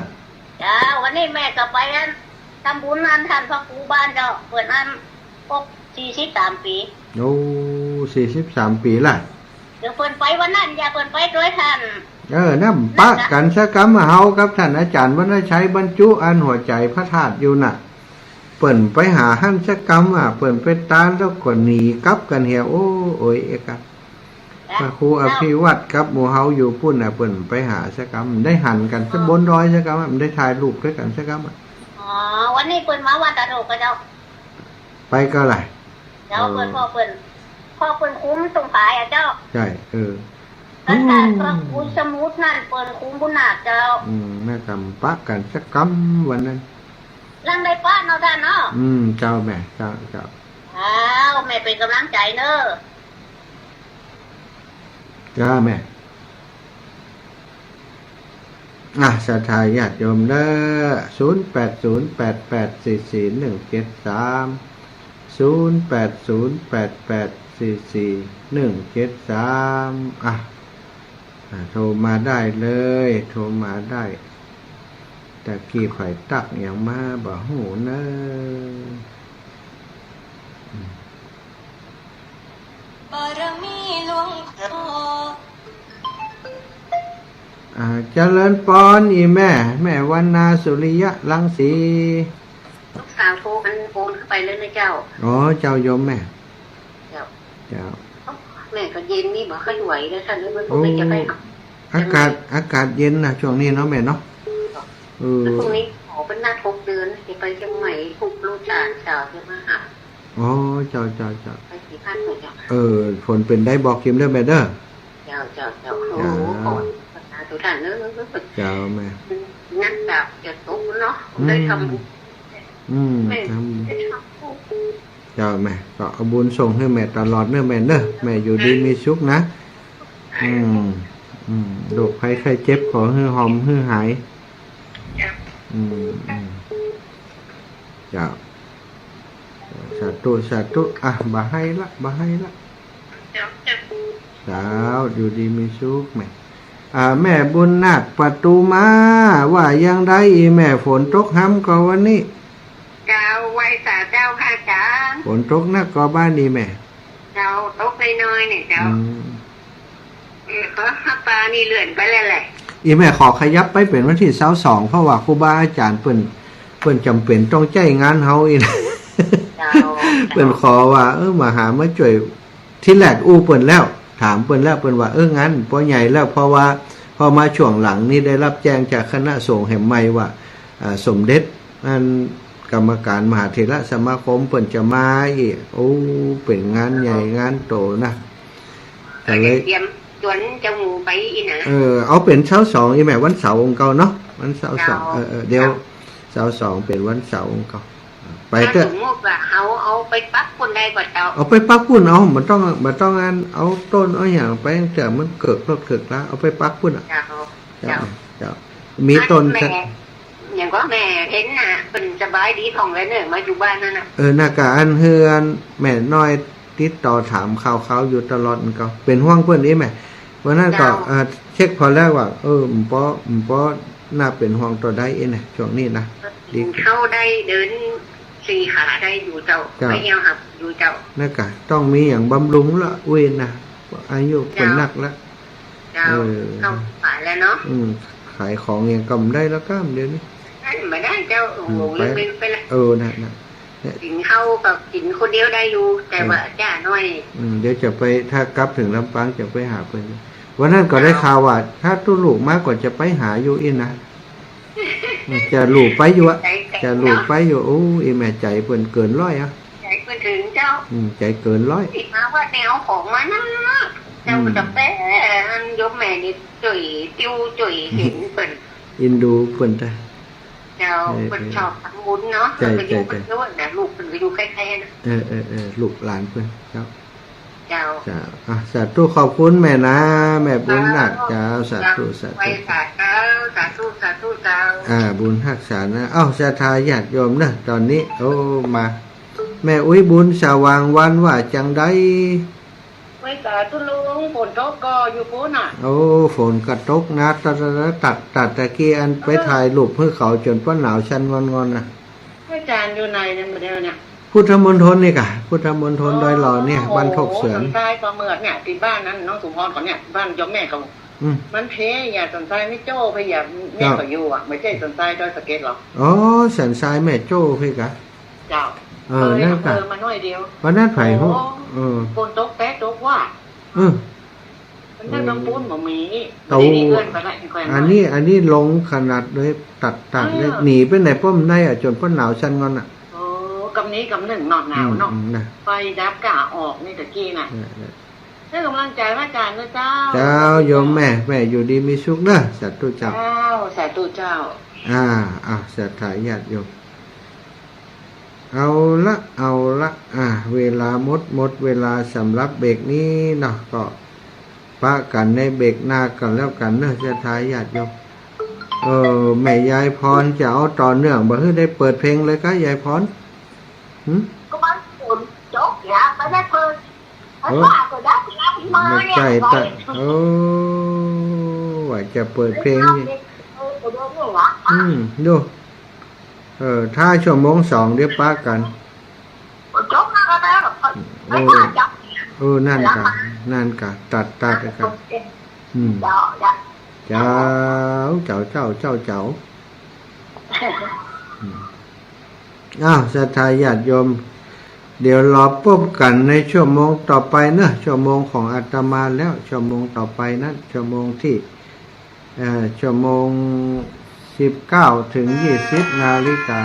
เจ้า วันนี้แม่ก็ไปอัน ทำบุญอันท่านพระครูบ้านเจ้า เปิ้นอันครบสี่สิบสามปี๋ โอ้ สี่สิบสามปี๋ละ เดี๋ยวเปิ้นไปวันนั้น อย่าเปิ้นไปตวยท่าน เออ นั่นปะกั๋นซะกำ เฮากับท่านอาจ๋ารย์วรรณชัยบรรจุอันหัวใจ๋พระธาตุอยู่น่ะ เปิ้นไปหาหั้นซะกำอะ เปิ้นไปตานแล้วก็หนีกลับกั๋นเหีย โอ้ โอ๊ย เอกอะ พระครูอภิวัตรกับหมู่เฮาอยู่ปุ้นน่ะ เปิ้นไปหาซะกำ ได้หันกั๋นซะบนดอยซะกำอะ ได้ถ่ายรูปตวยกั๋นซะกำอะ อ๋อ วันนี้เปิ้นมาวัดตาโดกก็เจ้า ไปก็แหละ เจ้า เออ เปิ้น พ่อเปิ้น พ่อเปิ้นคุ้มตรงผายอะเจ้า ใช่ เออ แล้วก็ อืม พระครูสมุทรนั่นเปิ้นคุ้มบุญนาคเจ้า อืม แม่กำปะกั๋นซะกำวันนั้น ลังได้ปะเนาะท่านเนาะ อืม เจ้าแม่ เจ้า เจ้า อ้าว แม่เป๋นก๋ำลังใจ๋เน่อ จ้าแม่ อ่ะ ศรัทธาญาติโยมเด้อ ศูนย์แปดศูนย์แปดแปดสี่สี่หนึ่งเจ็ดสาม ศูนย์แปดศูนย์แปดแปดสี่สี่หนึ่งเจ็ดสาม อ่ะ อ่ะ โทรมาได้เลย โทรมาได้ ตะกี้ใผตั๊กหยังมาบ่ฮู้เน่อ อืม บารมีหลวงพ่อ อ่า เจริญปอนอีแม่ แม่วรรณาสุริยะรังสี ลูกสาวโทรมันโอนเข้าไปแล้วนะเจ้า อ๋อ เจ้าโยมแม่ เจ้า เจ้า แม่ก็เย็นนี่บ่ค่อยไหวแล้วท่านเอ้ย มันก็เลยจะไป โอ้ อากาศ อากาศเย็นนะช่วงนี้เนาะแม่เนาะ เออ แล้วพรุ่งนี้ขอเป็นนัดหกเดือน จะไปเชียงใหม่ พวกลูกหลานสาวจะมาหา อ๋อ เจ้า เจ้า เจ้า ไปสีพันธุ์หน่อยเจ้า เออ ฝนเป๋นใดบอกเกมเด้อแม่เด้อ เจ้า เจ้า เจ้า โอ้โห เจ้า ขอสาธุท่านเอ้ย เจ้าแม่ นัดแบบจะตกเนาะ อืม ได้ทำบุญ อืม แม่ ทำบุญ ได้ทำบุญ เจ้าแม่ ก็เอาบุญส่งหื้อแม่ตลอดเน่อแม่เน่อ แม่อยู่ดีมีสุขนะ อืม อืม โรคภัยไข้เจ็บขอหื้อหอมหื้อหาย เจ้า อืม อืม เจ้า สาธุ สาธุ อ่ะ บ่าไห้ละ บ่าไห้ละ เจ้า เจ้า เจ้า อยู่ดีมีสุขแม่ อ่า แม่บุญนาคประตูมา ว่ายังใดอีแม่ ฝนตกหำก่อวันนี้ เจ้า ไหว้สาเจ้าค่ะอาจ๋ารย์ ฝนตกนักก่อบ้านนี้แม่ เจ้า ตกน้อยๆ เนี่ยเจ้า อืม เออ ก็ปานี่เลื่อนไปแล้วแหละ อีแม่ขอขยับไปเป๋นวันตี้ซาวสอง เพราะว่าครูบาอาจ๋ารย์เปิ้น เปิ้นจ๋ำเป๋นต้องใจ๊งานเฮาอีก เจ้า เปิ้นขอว่า เออ มาหามาจ้วย ทีแรกอู้เปิ้นแล้ว ถามเปิ้นแล้ว เปิ้นว่า เออ งานปอใหญ่แล้ว เพราะว่า พอมาช่วงหลังนี้ได้รับแจ้งจากคณะสงฆ์แหมใหม่ว่า อ่า สมเด็จ อันกรรมการมหาเถรสมาคมเปิ้นจะมาอีก โอ้ เป๋นงานใหญ่งานโตนะ ก็เลย เตรียมจวนเจ้าหมู่ไปอีกนะ เออ เอาเป๋นซาวสองอีแม่ วันเสาร์องเก่าเนาะ วันเสาร์สอง เจ้า เออ เออ เดี๋ยว เจ้า ซาวสองเป๋นวันเสาร์องเก่า ไปเต๊อะ ถ้าสมมุติว่าเฮาเอาไปปักปุ้นได้ก่อเจ้า เอาไปปักปุ้น เอา บ่ต้อง บ่ต้องอัน เอาต้นเอาหยังไป แต่มันเกิกรถเกิกลา เอาไปปักปุ้นอะ เจ้า เจ้า เจ้า เจ้า มีต้น อันแม่ อย่าง ก็แม่เพ็ญน่ะ เปิ้นสบายดีพ่องแลเนาะ มาอยู่บ้านหั้นน่ะ เออ น่ะ ก็อันเฮือนแม่น้อยติดต่อถามข่าวๆ อยู่ตลอด มันก็เป๋นห่วงเปิ้นอี้แม่ วันนั้นก็ เจ้า เอ่อ เช็คผ่อแล้วว่า เออ บ่ปอ บ่ปอ น่าเป๋นห่วงเต้าใดอี้นะ ช่วงนี้นะ ดี เข้าได้ เดินสี่ขาได้อยู่เจ้า เจ้า ไปเยี่ยมหับอยู่เจ้า น่ะ ก็ต้องมีหยังบำรุงละ อุ้ยนะ อายุเปิ้น เจ้า นักละ เจ้า เออ เข้าป่าแล้วเนาะ อืม ขายของหยังก็บ่ได้แล้วก้ามเดี๋ยวนี้ นั่นบ่ได้เจ้า โอ้โห อืม ไป ลืมไปละ เออ น่ะ น่ะ เนี่ย กิ๋นข้าวก็กิ๋นคนเดียวได้อยู่ แต่ เออ ว่าจ้าน้อย อืม เดี๋ยวจะไป ถ้ากลับเถิงลำปางจะไปหาเปิ้น วันนั้นก็ได้ เจ้า ข่าวว่า ถ้าตุ๊ลูกมาก็จะไปหาอยู่อี้นะ จะลูกไปอยู่อะ ใจ๋ ใจ๋ จะลูกไปอยู่ เนาะ โอ้ อี้แม่ใจ๋เปิ้นเกินร้อยอะ ใจ๋เปิ้นเถิงเจ้า อืม ใจ๋เกินร้อย ติดมาว่าแนวของมานั่นนะ เจ้า อืม จะแปะอันโยมแม่นี่จ้วยติวจ้วยเห็นเปิ้น เอ็นดูเปิ้นตา เจ้า เออ เปิ้น เออ ชอบทำบุญเนาะ ใจ๋ เปิ้นอยู่ ใจ๋ เปิ้น ใจ๋ ด้วยนะ ลูกเปิ้นก็อยู่ใกล้ๆ นะ เออ เออ เออ ลูกหลานเปิ้น เจ้า เจ้า เจ้า อ่ะ สาธุ ขอบคุณแม่นะ แม่บุญนัก เจ้า เจ้า สาธุ เจ้า สาธุ ไหว้สาเจ้า สาธุ สาธุเจ้า อ่า บุญฮักษานะ เอ้า ศรัทธาญาติโยมเนอะ ต๋อนนี้ โอ้ มา แม่อุ๊ยบุญสว่างวานว่าจังใด ไหว้สาธุลุง ฝนตกก่ออยู่ปู๊นน่ะ โอ้ ฝนก็ตกนะ ตัด ตัด ตัด ตัดตะกี้อันไป เออ ถ่ายรูปหื้อเขาจ๋นป้อหนาวสั่นงอนๆ น่ะ อาจ๋ารย์อยู่ไหนเนี่ย มื้อเดียวเนี่ย พุทธมณฑลนี่ก่ะ พุทธมณฑลดอยหล่อเนี่ย โอ้ บ้านโคกเสือน สันทรายปลาหมึกเนี่ย ติดบ้านนั้น น้องสมพรเขาเนี่ย บ้านโยมแม่เขา อืม มันเพยอะ สันทรายแม่โจ้เพยอะ แม่เขาอยู่อะ เจ้า บ่ใจ้สันทรายดอยสะเก็ดหรอก อ๋อ สันทรายแม่โจ้เพกะ เจ้า เออ เออ นั่นก่ะ เออ มาหน่อยเดียว วันนั้นไผฮู้ โอ้ เออ ฝนตกแป๊ะตกว่า เออ มันได้น้ำปูนบ่มี เอ้า บ่ได้มีเอื้อนไปละ อันนี้ อันนี้ลงขนาดเลย ตัด ตัดเลย เออ หนีไปไหนป้อมในอะ จ๋นป้อหนาวสั่นงอนอะ โอ้ กำนี้กำนึ่งนอนหนาวเนาะ อืม อืม นะ ไฟดับก่าออกนี่ตะกี้น่ะ เออ เออ ให้กำลังใจ๋พระอาจ๋ารย์นะเจ้า เจ้า โยมแม่ แม่อยู่ดีมีสุขเนอะ สาธุเจ้า เจ้า สาธุเจ้า อ่า อ่า ศรัทธาญาติโยม เอาละ เอาละ อ่า เวลาหมด หมดเวลาสำหรับเบรกนี้เนาะ ก็ปะกั๋นในเบรกหน้ากั๋นแล้วกั๋นเนอะ ศรัทธาญาติโยม เออ แม่ยายพรจะเอาต่อเนื่องบ่ หื้อได้เปิดเพลงเลยกะ ยายพร หึ ก็มันฝนตกเนี่ย ไม่ได้เปิด เออ มันว่าก็ได้นะ มาเนี่ย ไม่ใจ้ ไว้ ตะ โอ้ ว่าจะเปิดเพลงนี่ เออ เดี๋ยวเนี่ยหวะ อืม ดู เออ ถ้าชั่วโมงสองเดี๋ยวปะกั๋น จบแล้วก็แล้ว เออ เออ นั่นก่ะ นั่นก่ะ ตัด ตัดก่ะ อืม เจ้า เจ้า เจ้า เจ้า เจ้า เจ้า อืม อ้าว ศรัทธาญาติโยม เดี๋ยวรอพบกั๋นในชั่วโมงต่อไปเนอะ ชั่วโมงของอาตมาแล้ว ชั่วโมงต่อไปนั้น ชั่วโมงที่ เอ่อ ชั่วโมงสิบเก้าถึงยี่สิบนาฬิกา